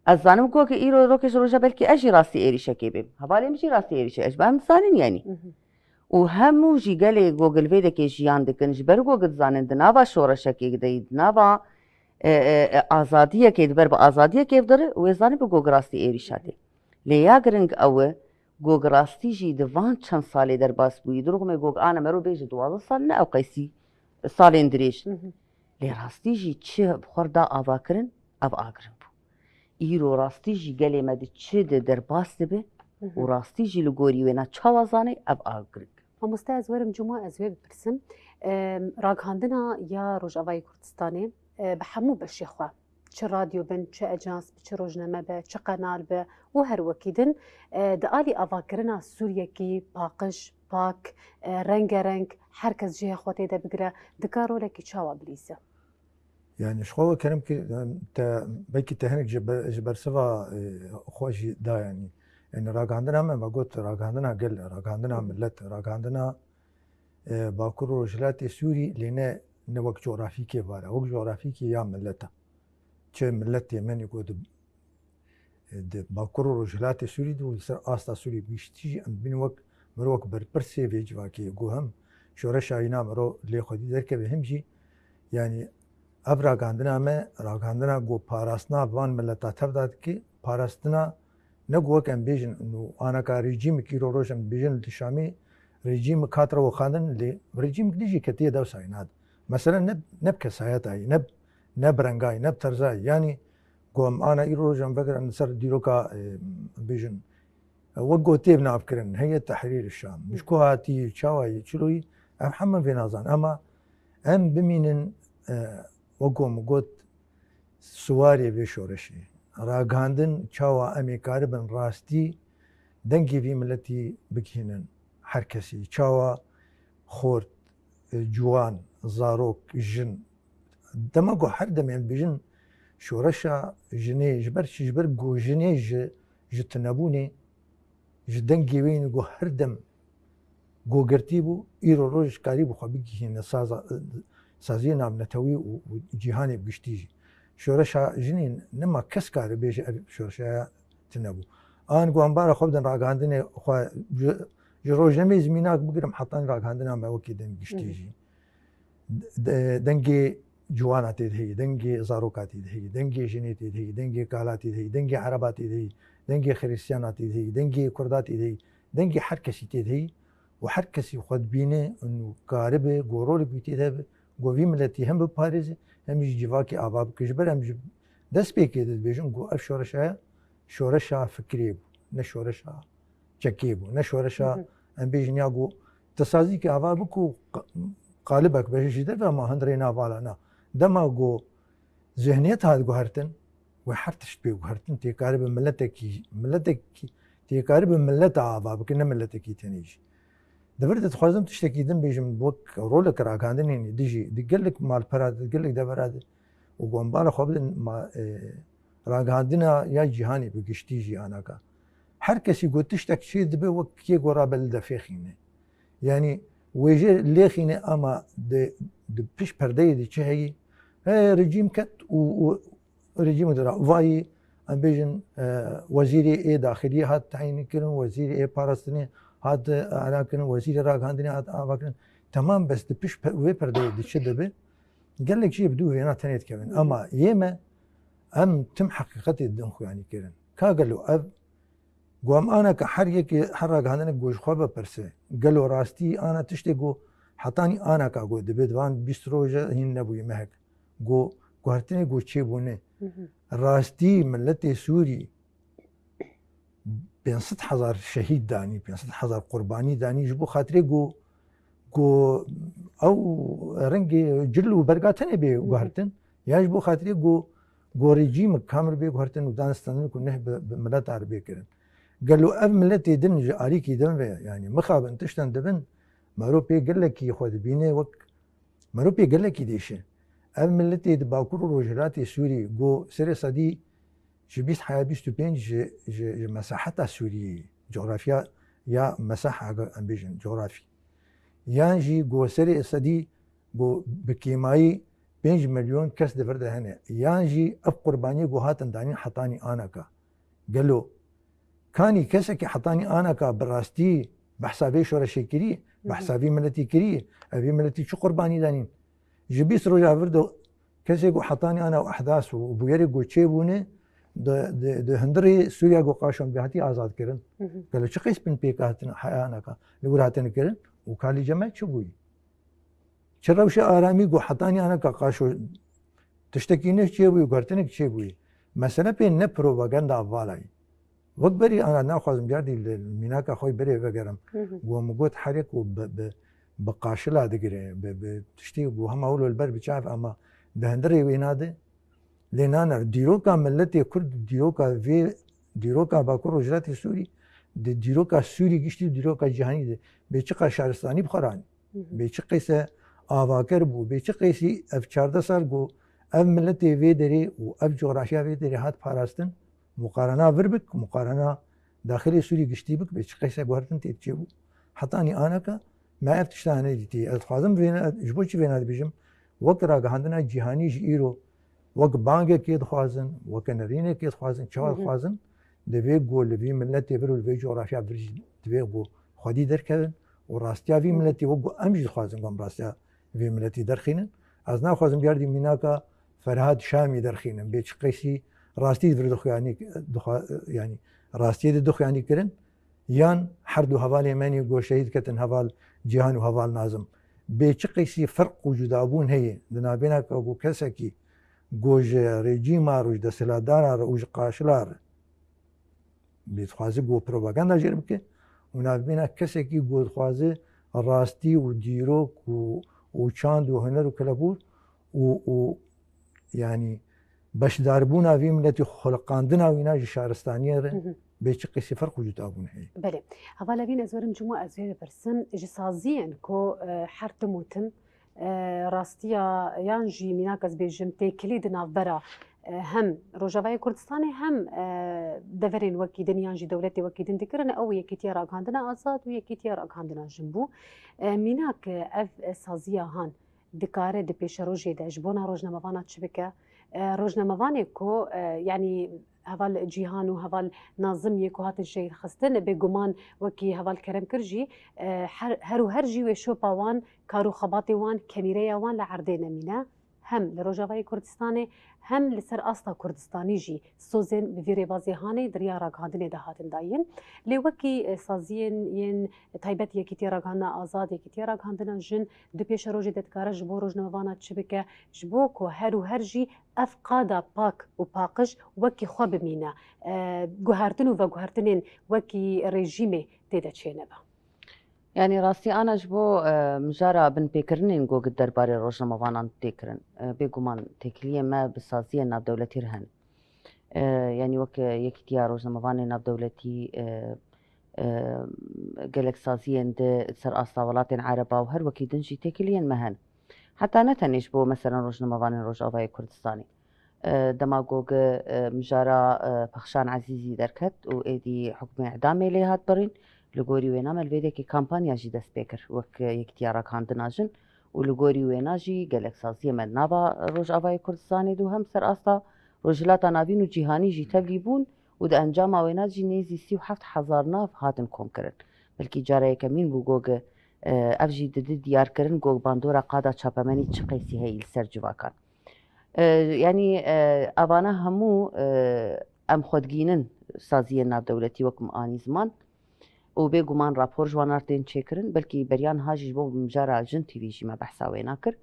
Ez zanim ku ki îro rokê ji roja belkî ez jî rastî êrîşekê bêm. Hevalên min jî rastî êrîşe. Ez ji em dizanin yanî. Mhm. Û hemû jî gelê gogil vê dekê jiyan dikin. Ji ber gogil dizanin di nava şoreşekê de yî, di nava, e, e, e, azadiyekê, di ber bi azadiyekê vdiri, wê zanî bi gog rastî êrîşa tê. Lê ya giring ew e, Gog rastî jî di van çend salê derbas bûyî. Dirûxmê gog ana mero bêje duwazdeh sal, ne ew qeysî salên dirêj. Mhm. Lê rastî jî çi bi xwe re da avakirin, ev a giring bû. Îro rastî jî gelê me di çi de derbas dibe Mhm. û rastî jî li gorî wêna çawa zanê, ev a giring. Mamoste, ez werim cuma ez wê bipirsim. Em, ragihandina ya Rojavayê Kurdistanê, e, bi hemû beşê xwe, çi radyo bin, çi ejans bi, çi rojname be, çi qenal be û her wekî din, e, di alî avakirina Sûriyekî paqij, pak, e, rengereng, her kes cihê xwe tê de bigire, dika rolekî çawa bilîze? Yanî ji xwe we kerem kir, te belkî te hinek ji ber, ji bersiva, e, xwe jî da yanî. Yanî ragihandina me, me got ragihandina gel, ragihandina Hı. millet, ragihandina, e, Bakur û Rojhilatê Sûrî, lê ne, ne wek coğrafîkê vare, wek coğrafîkê ya millet e. Çi milletê me nî ku di, di Bakur û Rojhilatê Sûrî de û li ser asta Sûrî gihiştî jî em dibînin wek, miro wek berpirsê vê civakê, ku hem şoreşa îna miro lê xwedî derkeve, hem jî, yanî ev ragihandina me, ragihandina ku parastina van mileta tev de dike, parastina ne ku wek em bêjin, û anaka rejîmekî îro roj em dibêjin li Şamê, rejîmek hat re wexandin, lê rejîmek dijî ketiye dewsa îna de. Mesele ne, ne bi kesayeta yî, ne, ne bi renga yî, ne bi terza yî. Yanî ku em ana îro roj em veger, em li ser dîroka, e, bêjin, e, wek ku tê bi nav kirin, Heyet Tehrîr Şam. Ji ku hatî, çawa yî, çilo yî, em heme vê nazan. Ema em bimînin, e, wek ku min got, siwarê vê şoreşê. Ragihandin çawa em ê karibin rastî dengê vî miletî bigihînin her kesî. Çawa xort, e, ciwan, zarok, jin. Dema ku her demê em dibêjin şoreşa jinê, ji ber çi? Ji ber ku jinê ji, ji tunebûnê, ji dengê wê yî ku her dem gogirtî bû, îro roj karîbû xwe bigihîne saza, saziyê navnetewî û, û cîhanê bi giştî jî. Şoreşa jinê nema kes kare bêje ev şoreşa tune bû. An ku em bara xwe bidin ragihandinê xwe ji, ji rojnameyê zimînak bigirim hetanî ragihandina me wekî din giştî Hı hı. jî. De-, dengê ciwana tê de heye, dengê zaroka tê de heye, dengê jinê tê de heye, dengê kala tê de heye, dengê ereba tê de heye, dengê xirîstiyana tê de heye, dengê kurda tê de heye, dengê her kesî tê de heye û her kesî xwe dibîne û karibe ku rolek wî tê de hebe, ku vî miletî hem biparêze hem jî civakê ava bike. Ji ber em ji destpêkê de dibêjin ku ev şoreşa, şoreşa fikirê bû, ne şoreşa çekê bû, ne şoreşa Hı hı. em bêjin ya ku te sazîkê ava bik û qa-, qalibek be jî derve, ma hundirê na vala na. Dema ku zihniyet hat guhertin, wê her tişt pê guhertin, tê karibe miletekî, miletekî, tê karibe mileta ava bike, ne miletekî tenê jî. Di vir de dixwazim tiştekî din bêjim, wek rolek ragihandinê dijî, di gelek malpera de, di gelek devera de û gombala xwe bidin ma, e, ragihandina ya cîhanê bi giştî jî anaka. Her kesî ku tiştek çê dibe wek kê ku rabe li defê xîne. Yanî wêje lê xîne ama di, di pişt perdeyê de çi heyî? He, rejîm ket û, û rejîmê de ra vayî, em bêjin, e, wezîrê ê daxiliyê hat teyîn kirin, wezîrê ê parastinê hat, e, elan kirin, wezîrê ragihandinê hat ava kirin. Temam, bes di pişt pe-, wê perdeyê de çi dibe? Gelek jî bi dû vêna tenê dikevin. Ama yê me, em tim heqîqetê didin xuyanî kirin. Ka gelo ev, ku em anaka her yekê, her ragihandinek ku ji xwe bipirse, gelo rastî ana tiştê ku hetanî anaka ku dibe di van bîst roje hîn nebûyî mehek. Ku guhertinê ku çêbûne. Rastî miletê Sûrî pênc sed hezar şehîd danî, pênc sed hezar qurbanî danî ji bo xatirê ku, ku ew rengê cil û berga tenê bê guhertin. Ya ji bo xatirê ku, ku rejîmek kamil bê guhertin û dan standin ku neh bi, bi mileta re bê kirin. Gelo ev miletê din ji alîkî din ve, yanî mixabin tiştan dibin, mero pê gelekî xwe dibîne wek, mero pê gelekî dêşe. Ev miletê di Bakur û Rojhilatê Sûrî ku serê sedî ji bîst heya bîst û pênc ji, ji, ji mesaheta Sûriyê, coğrafya ya mesaha em bêjin, coğrafî. Yan jî ku serê sedî ku bi kêmayî pênc milyon kes di vir de hene. Yan jî ev qurbaniyê ku hatin danîn hetanî anaka. Gelo kanî kesekî hetanî anaka bi rastî behsa vê şoreşê kirî, behsa vî miletî kirî, ev vî miletî çi qurbanî danîn? Ji bîst roja vir de kesê ku hetanî ana û ehdas û bûyerê ku çêbûne, di, di, di hundirê Sûriya ku qaşon bi hatî azad kirin. Gelo çi qeys bin pêk hatin heya anaka li wir hatine kirin û kalî cemaet çi bûyî? Çi rewşe aramî ku hetanî anaka qaşo tiştekî ne çêbûyî, guhertinek çêbûyî. Mesele pê ne propaganda vala ye. Wek berî ana naxwazim cardî li mînaka xwe berê vegerim. Ku min got herê ku bi, bi, bi qaşila digire, bi, bi tiştî ku hema wilo li ber bi çav ama di hundirê wê nade. Lê nane dîroka miletê Kurd, dîroka vê, dîroka Bakur Rojhilatê Sûrî, di dîroka Sûrî giştî û dîroka cîhanî de bê çiqa şaristanî bi xwe ranî. Bê çi qeyse avaker bû, bê çi qeysî ev çardeh sal ku ev miletê vê derê û ev coğrafya vê derê hat parastin, muqarena vir bik, muqarena daxilê Sûrî giştî bik, bê çi qeyse guhertin tê çêbû. Hetanî anaka me ev tişta nedîtî. Ez dixwazim vêna, ji bo çi vêna dibêjim? Wek ragihandina cîhanî ji îro, wek bangekê dixwazin, wek nerînekê dixwazin, çawa dixwazin, divê ku li vî miletê vir û li vê coğrafya vir jî divê ku xwedî derkevin û rastiya vî miletî wek ku em jî dixwazin ku em rastiya vî miletî derxînin. Ez naxwazim cardî mînaka Ferhad Şamî derxînin. Bê çi qeysî rastî di vir dixuyanî, dixwa-, yanî rastiyê de dixuyanî kirin. Yan her du hevalê me nî ku şehîd ketin, heval Cîhan û heval Nazim. Bê çi qeysî ferq û cudabûn heye di navbêna ku kesekî ku ji rejîma re û ji desthilatdana re û ji qaşila re bê dixwaze ku propaganda jê re bike û navbêna kesekî ku dixwaze rastî û dîrok û, û çand û huner û kelepûr û, û yanî beşdarbûna vî miletî, xuliqandina wîna ji şaristaniyê re bê çi qeysî ferq û cudabûn heye. Belê. Heval Evîn, ez werim cuma ez vê bipirsim. Ji saziyên ku, e, her tim û tim, e, rastiya yan jî mînak ez bêjim têkilî di navbera, e, hem Rojavayê Kurdistanê hem, e, deverên wekî din yan jî dewletê wekî din dikirin, ew Yekîtiya Ragihandina Azad û Yekîtiya Ragihandina Jin bû. E, mînak, e, ev, e, saziya han dikare di pêşerojê de ji bona rojnamevana çi bike? E, rojnamevanê ku, e, yanî heval Cîhan û heval Nazim yê ku hatin şehîd xistin, bêguman wekî heval Kerem kir jî, e, her, her û her jî wê şopa wan, kar û xebatê wan, kemîreya wan li erdê nemîne. Hem li Rojavayê Kurdistanê, hem li ser asta Kurdistanî jî sozên bi vî rêbazê hanê di riya ragihandinê de hatin dayîn. Lê wekî, e, saziyên yên taybet Yekîtiya Ragihandina Azad, Yekîtiya Ragihandina Jin, di pêşerojê de dikare ji bo rojnamevana çi bike, ji bo ku her û her jî ev qada pak û paqij wekî xwe bimîne, e, guhertin û veguhertinên wekî rejîmê tê de çênebe. Yanî rastî ana ji bo, e, mijara binpêkirinên ku di derbarê rojnamevanan tê kirin, e, bêguman têkiliyê me bi saziyên navdewletî re hene. E, yanî wek Yekîtiya Rojnamevanê Navdewletî, e, e, gelek saziyên di ser asta welatên Ereba û her wekî din jî têkiliyên me hene. Heta ne tenê ji bo, meselen, rojnamevanên Rojavayê Kurdistanê. E, dema ku gi, e, mijara, e, Pexşan Ezîzî derket û êdî hukmê îdamê lê hat birîn, li gorî wêna me li vê dekê kampanya jî dest pê kir, wek, e, Yekîtiya Ragihandina Jin û li gorî wêna jî gelek saziyê me di nava Rojavayê Kurdistanê de û hem ser asta Rojhilata Navîn û cîhanî jî tevlî bûn û di encama wêna jî nêzî sî û heft hezar nav hatin komkirin. Belkî cara yekemîn bû ku gi, e, ev jî didi diyarkirin ku bandora qada çapemenî çi qeysî heyî li ser civakan. E, yanî, e, evana hemû, e, em xwe digînin saziyên navdewletî wek min anî ziman û bêguman rapor ji wan re tên çêkirin, belkî beriya niha jî ji bo mijara Jin T V jî me behsa wê nakir.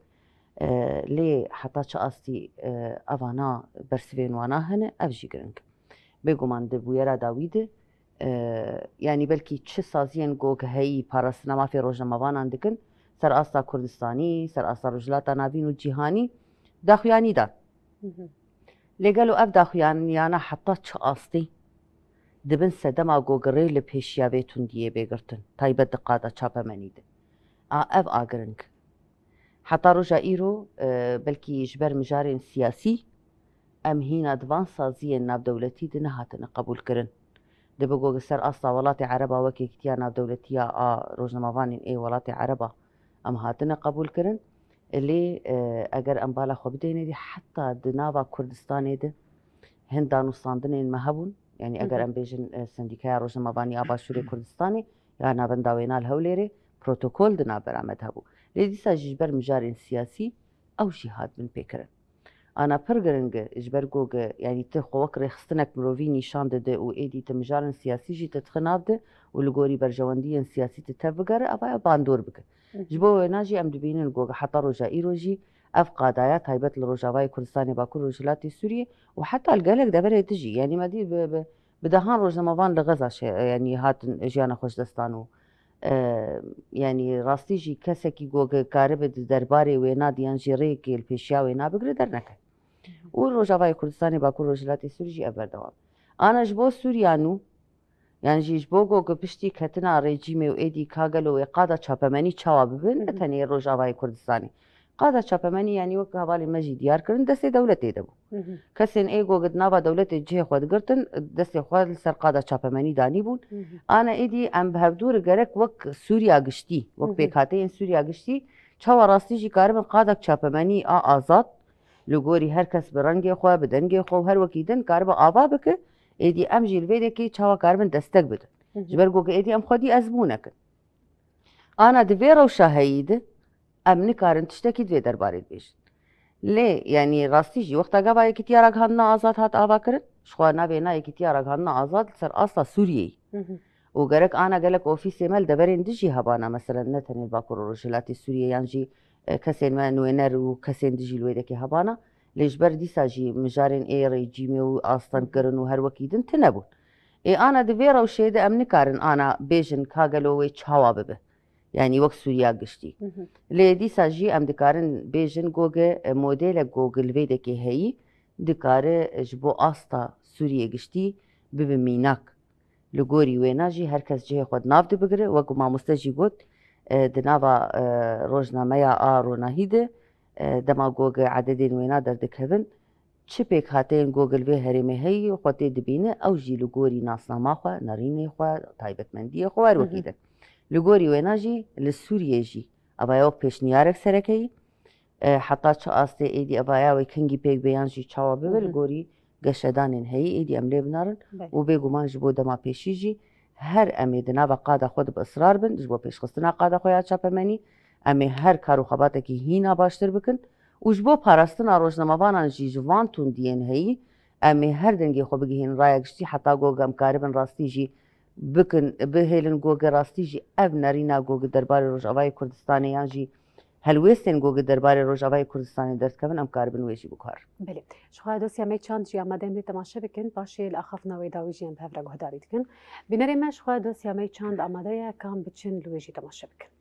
E, lê heta çi astî, e, evana bersivên wana hene, ev jî giring. Bêguman di bûyera dawî de, e, yanî belkî çi saziyên ku heyî parastina mafê rojnamevanan dikin, ser asta Kurdistanî, ser asta Rojhilata Navîn û cîhanî daxuyanî dan. Hı hı. Lê gelo ev daxuyaniyana heta çi astî dibin sedema ku rê li pêşiya vê tundiyê bê girtin, taybet di qada çapemenî de? A, ev a giring. Heta roja îro, e, belkî ji ber mijarên siyasî em hîna di van saziyên navdewletî de nehatine qebûlkirin. Dibe ku li ser asta welatê Ereba wek Yekîtiya Navdewletî ya a rojnamevanên ê welatê Ereba em hatine qebûlkirin. Lê, e, eger em bala xwe bidêne dî, heta di nava Kurdistanê de hin danûstandinên me hebûn. Yanî eger Hı hı. em bêjin, e, Sendîkaya Rojnamevanî a Başûrê Kurdistanê ya navenda wêna li Hewlêrê protokol di navbera me de hebû. Lê dîsa jî ji ber mijarên siyasî ew jî hat binpêkirin. Ana pir giring e, ji ber ku gi, yanî tu xwe wek rêxistinek mirovî nîşan dide û êdî tu mijarên siyasî jî tu dixî nav de û li gorî berjewendiyên siyasî tu tev bigere, ava ev bandor bike. Hı hı. Ji bo wêna jî em dibînin ku heta roja îro jî ev qadaya taybet li Rojavayê Kurdistanê, Bakur Rojhilatê Sûriyê û heta li gelek deverê dijî, yanî me dî bi, bi, bi dehan rojnamevan li Xeza şe-, yanî hatin jiyana xwe ji dest dan û, e, yanî rastî jî kesekî ku karibe di derbarê wêna diyan jî rêkê li pêşiya wêna bigire derneke. Hı hı. Û Rojavayê Kurdistanê, Bakur Rojhilatê Sûrî jî ev berdewam. Ana ji bo Sûriya nû, Yan jî ji bo ku piştî ketina rejîmê û êdî ka gelo wê qada çapemenî çawa bibe, Hı hı. ne tenê Rojavayê Kurdistanê. Qada çapemenî, yanî wek hevalên me jî diyar kirin, destê dewletê de bû. Hı hı. Kesên ê ku di nava dewletê cihê xwe digirtin, destê xwe li ser qada çapemenî danîbûn. Hı hı. Ana êdî em bi hevdû re gerek wek Sûriya giştî, wek Hı hı. pêkhateyên Sûriya giştî, çawa rastî jî karibin qadak çapemenî a azad, li gorî her kes bi rengê xwe, bi dengê xwe û her wekî din karibe ava bike, êdî em jî li vê dekê çawa karibin destek bidin. Hı hı. Ji ber ku êdî em xwedî ezmûnek in. Ana di vê rewşa heyî de em nikarin tiştekî di vê derbarê de bêjin. Lê, yanî rastî jî wexta gava Yekîtiya Ragihandina Azad hat avakirin, ji xwe navê na Yekîtiya Ragihandina Azad li ser asta Sûriyeyê. Hı hı. Û gerek ana gelek ofîsê me li deverên dijî hebana, meselen ne tenê li Bakur û Rojhilatê Sûriyê yan jî, e, kesên me nûêner û kesên dijî li wê dekê hebana, lê ji ber dîsa jî mijarên ê rejîmê û astengkirin û her wekî din tune bûn. Ê ana di vê rewşê de em nikarin ana bêjin ka gelo wê çawa bibe. Yanî wek Sûriya giştî. Hı hı. Lê dîsa jî em dikarin bêjin ku gi, e, modêlek ku gi li vê dekê heyî, dikare ji bo asta Sûriyê giştî bibe mînak. Li gorî wêna jî her kes cihê xwe di nav de bigire, wek ku mamoste jî got, e, di nava, e, rojnameya a ronahî de, e, dema ku gi ededên wêna derdikevin, çi pêkhateyên ku li vê herêmê heyî xwe tê dibîne, ew jî li gorî nasnama xwe, nerînê xwe, taybetmendiyê xwe û her Hı hı. wekî din. Li gorî wêna jî li Sûriyê jî eva ya wek pêşniyarek sereke yî, e, heta çi astê êdî eva ya wê kengî pêk bê yan jî çawa bibe, Hı hı. li gorî geşedanên heyî êdî em lê binarin Belê. û bêguman ji bo dema pêşî jî her em ê di nava qada xwe de bi israr bin, ji bo pêşxistina qada xwe ya çapemenî, em ê her kar û xebatekî hîna baştir bikin û ji bo parastina rojnamevanan jî ji van tundiyên heyî, em ê her dengê xwe bigihînin raya giştî, heta ku em karibin rastî jî bikin, bihêlin ku rastî jî ev nerîna ku derbarê Rojavayê Kurdistanê yan jî helwêstên ku derbarê Rojavayê Kurdistanê derdikevin, em karibin wê jî biguherin. Belê. Ji xwe dosya me çand jî amade em dê temaşe bikin, paşê li axaftina wê dawî jî em bi hev re guhdarî dikin. Bînerê me, ji xwe dosya me çand amade ye, ka em biçin li wê jî temaşe bikin.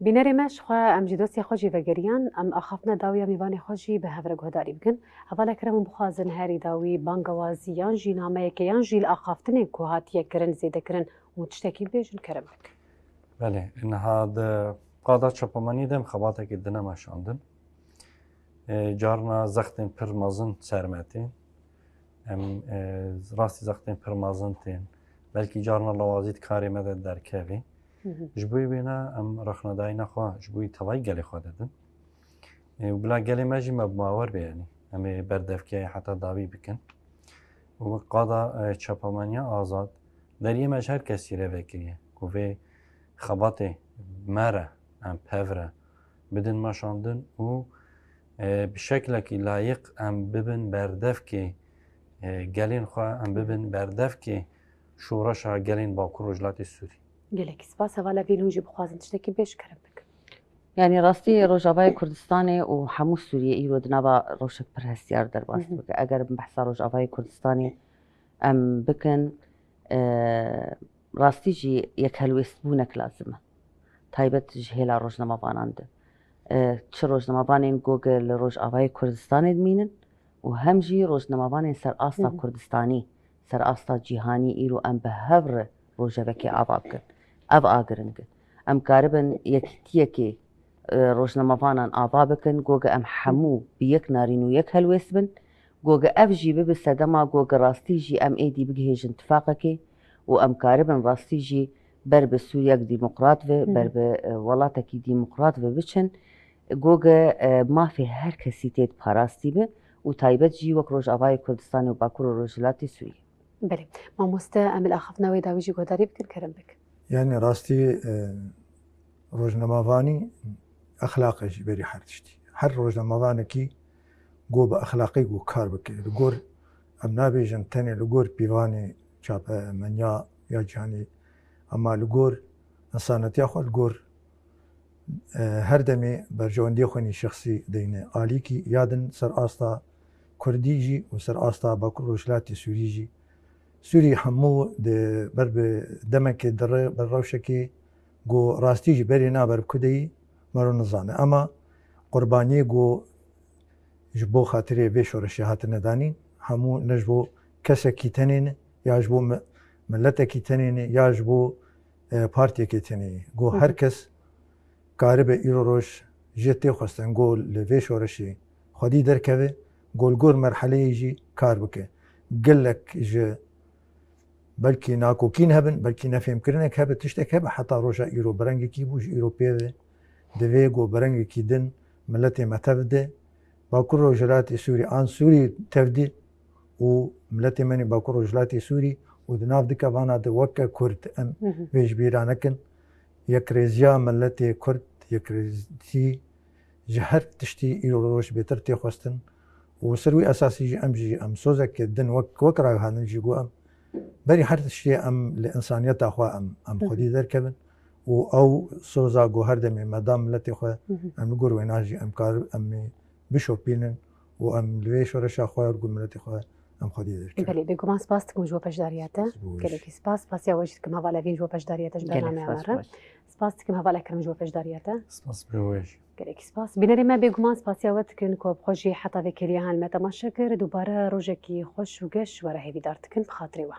Bînerê me, ji xwe em jî dostê xwe jî vegeriyan, em axaftina dawî ya mêvanê xwe jî bi hev re guhdarî bikin. Hevalek re hûn bixwazin herî dawî bangewazî yan jî nameyeke yan jî li axaftinên ku hatiye kirin zêde kirin û tiştekî bibêjin, kerem bik. Belê, niha di qada çapemeniyê de em xebatekê dine meşandin. E, carna zextên pir mezin ser me tên. Em, e, rastî zextên pir mezin tên. Belkî carna lawazî di karê me de derkevê. Hı hı. Ji bo wê ne em rexnedayîna xwe ji bo tevayî gelê xwe didin. E, û bila gelê me jî me bi bawer be, yanî. Em ê berdevkê heta dawî bikin. Û qada, e, çapemeniya azad deriyê me ji her kesî re vekiriye ku vê xebatê me re, em pev re bidin meşandin û, e, bi şeklekî layiq em bibin berdevkê, e, gelên xwe, em bibin berdevkê şoreşa gelên Bakur Rojhilatê Sûrî. Gelekî spas. Heval Evîn, hûn jî bixwazin tiştekî bêjin, kerem bikin. Yanî rastî Rojavayê Kurdistanê û hemû Sûriyê îro di nava rewşek pir hestiyar derbas Hı hı. dike. Eger em behsa Rojavayê Kurdistanê em bikin, e, rastî jî yek helwêstbûnek lazim e. Taybet ji hêla rojnamavanan de. E, çi rojnamavanên ku li Rojavayê Kurdistanê dimînin û hem jî rojnamavanên ser asta Hı hı. Kurdistanî, ser asta cîhanî îro em bi hev re rojevekê ava bikin. Ev a giring e. Em karibin yekîtiyekê, e, rojnamavanan ava bikin, goge em hemû bi yek narîn û yek helwêst bin, goge ev jî bibe sedema goge rastî jî em êdî bigihêjin tifaqekê û em karibin rastî jî ber bi Sûriyek demokrat ve, Hı hı. ber bi, e, welatekî demokrat ve biçin, goge, e, mafê her kesî tê parastî be û taybet jî wek Rojavayê Kurdistanê û Bakur û Rojhilatê Sûriyê. Belê. Mamoste, em li axaftina wê dawî jî guhdarî bikin, kerem bik. Yanî rastî, e, rojnamevanî exlaq e ji berî her tiştî. Her rojnamevanekî go bi exlaqî go kar bike. Li gor, em nabêjin tenê li gor pîvanê çapemeniya ya cîhanî, ema li gor însanetiya xwe, li gor, e, her demê berjewendiyê xwe nî şexsî deyne alîkî, ya din ser asta Kurdî jî û ser asta Bakur Rojhilatê Sûrî jî. Sûrî hemû di ber bi demekê dire, ber rewşekê ku rastî jî berê naber bi kudeyî mero nizane. Ema qurbaniyê ku ji bo xatirê vê şoreşê hatine danîn, hemû ne ji bo kesekî tenê ne, ya ji bo mi-, miletekî tenê ne, ya ji bo, e, partiyekê tenê ye. Ku Hı hı. her kes karibe îro roj jê tê xwestin ku li vê şoreşê xwedî derkeve, ku li gor merheleyê jî kar bike. Gelek ji belkî nakokîn hebin, belkî nefêmkirinek hebe, tiştek hebe, heta roja îro bi rengekî bû, ji îro pê ve divê ku bi rengekî din miletê me tev de, Bakur Rojhilatê Sûrî an Sûrî tev de û miletê me nê Bakur Rojhilatê Sûrî û di nav dike vana de weke Kurd em Hı hı. vê ji bîra nekin. Yekrêziya miletê Kurd, yekrêzî ji her tiştî îro roj bêtir tê xwestin û ser wî esasî jî em jî em sozeke din wek, wek ragihandin jî got em berî her tiştê em li însaniyeta xwe em, em Hı hı. xwedî derkevin û ew soza ku her demê me da miletê xwe, Hı hı. em li gor wêna jî em kar em ê bişopînin û em li vê şoreşa xwe li gor miletê xwe em xwedî derkevin. Belê, bêguman spas dikim ji bo beşdariya te. Spas bo we jî. Gelekî spas. Spasiya we jî dikim heval Evîn ji bo beşdariya te ji Gelek bernameya spas me re. Bo we jî. Spas dikim heval Ekrem ji bo beşdariya te. Spas bo we jî. Gelekî spas. Bînerê me, bêguman spasiya we dikin ku bi xwe jî heta vê kêliya hal me temaşe kir. Dubare rojekî xweş û geş ji we re hêvîdar dikin. Bi xatirê we.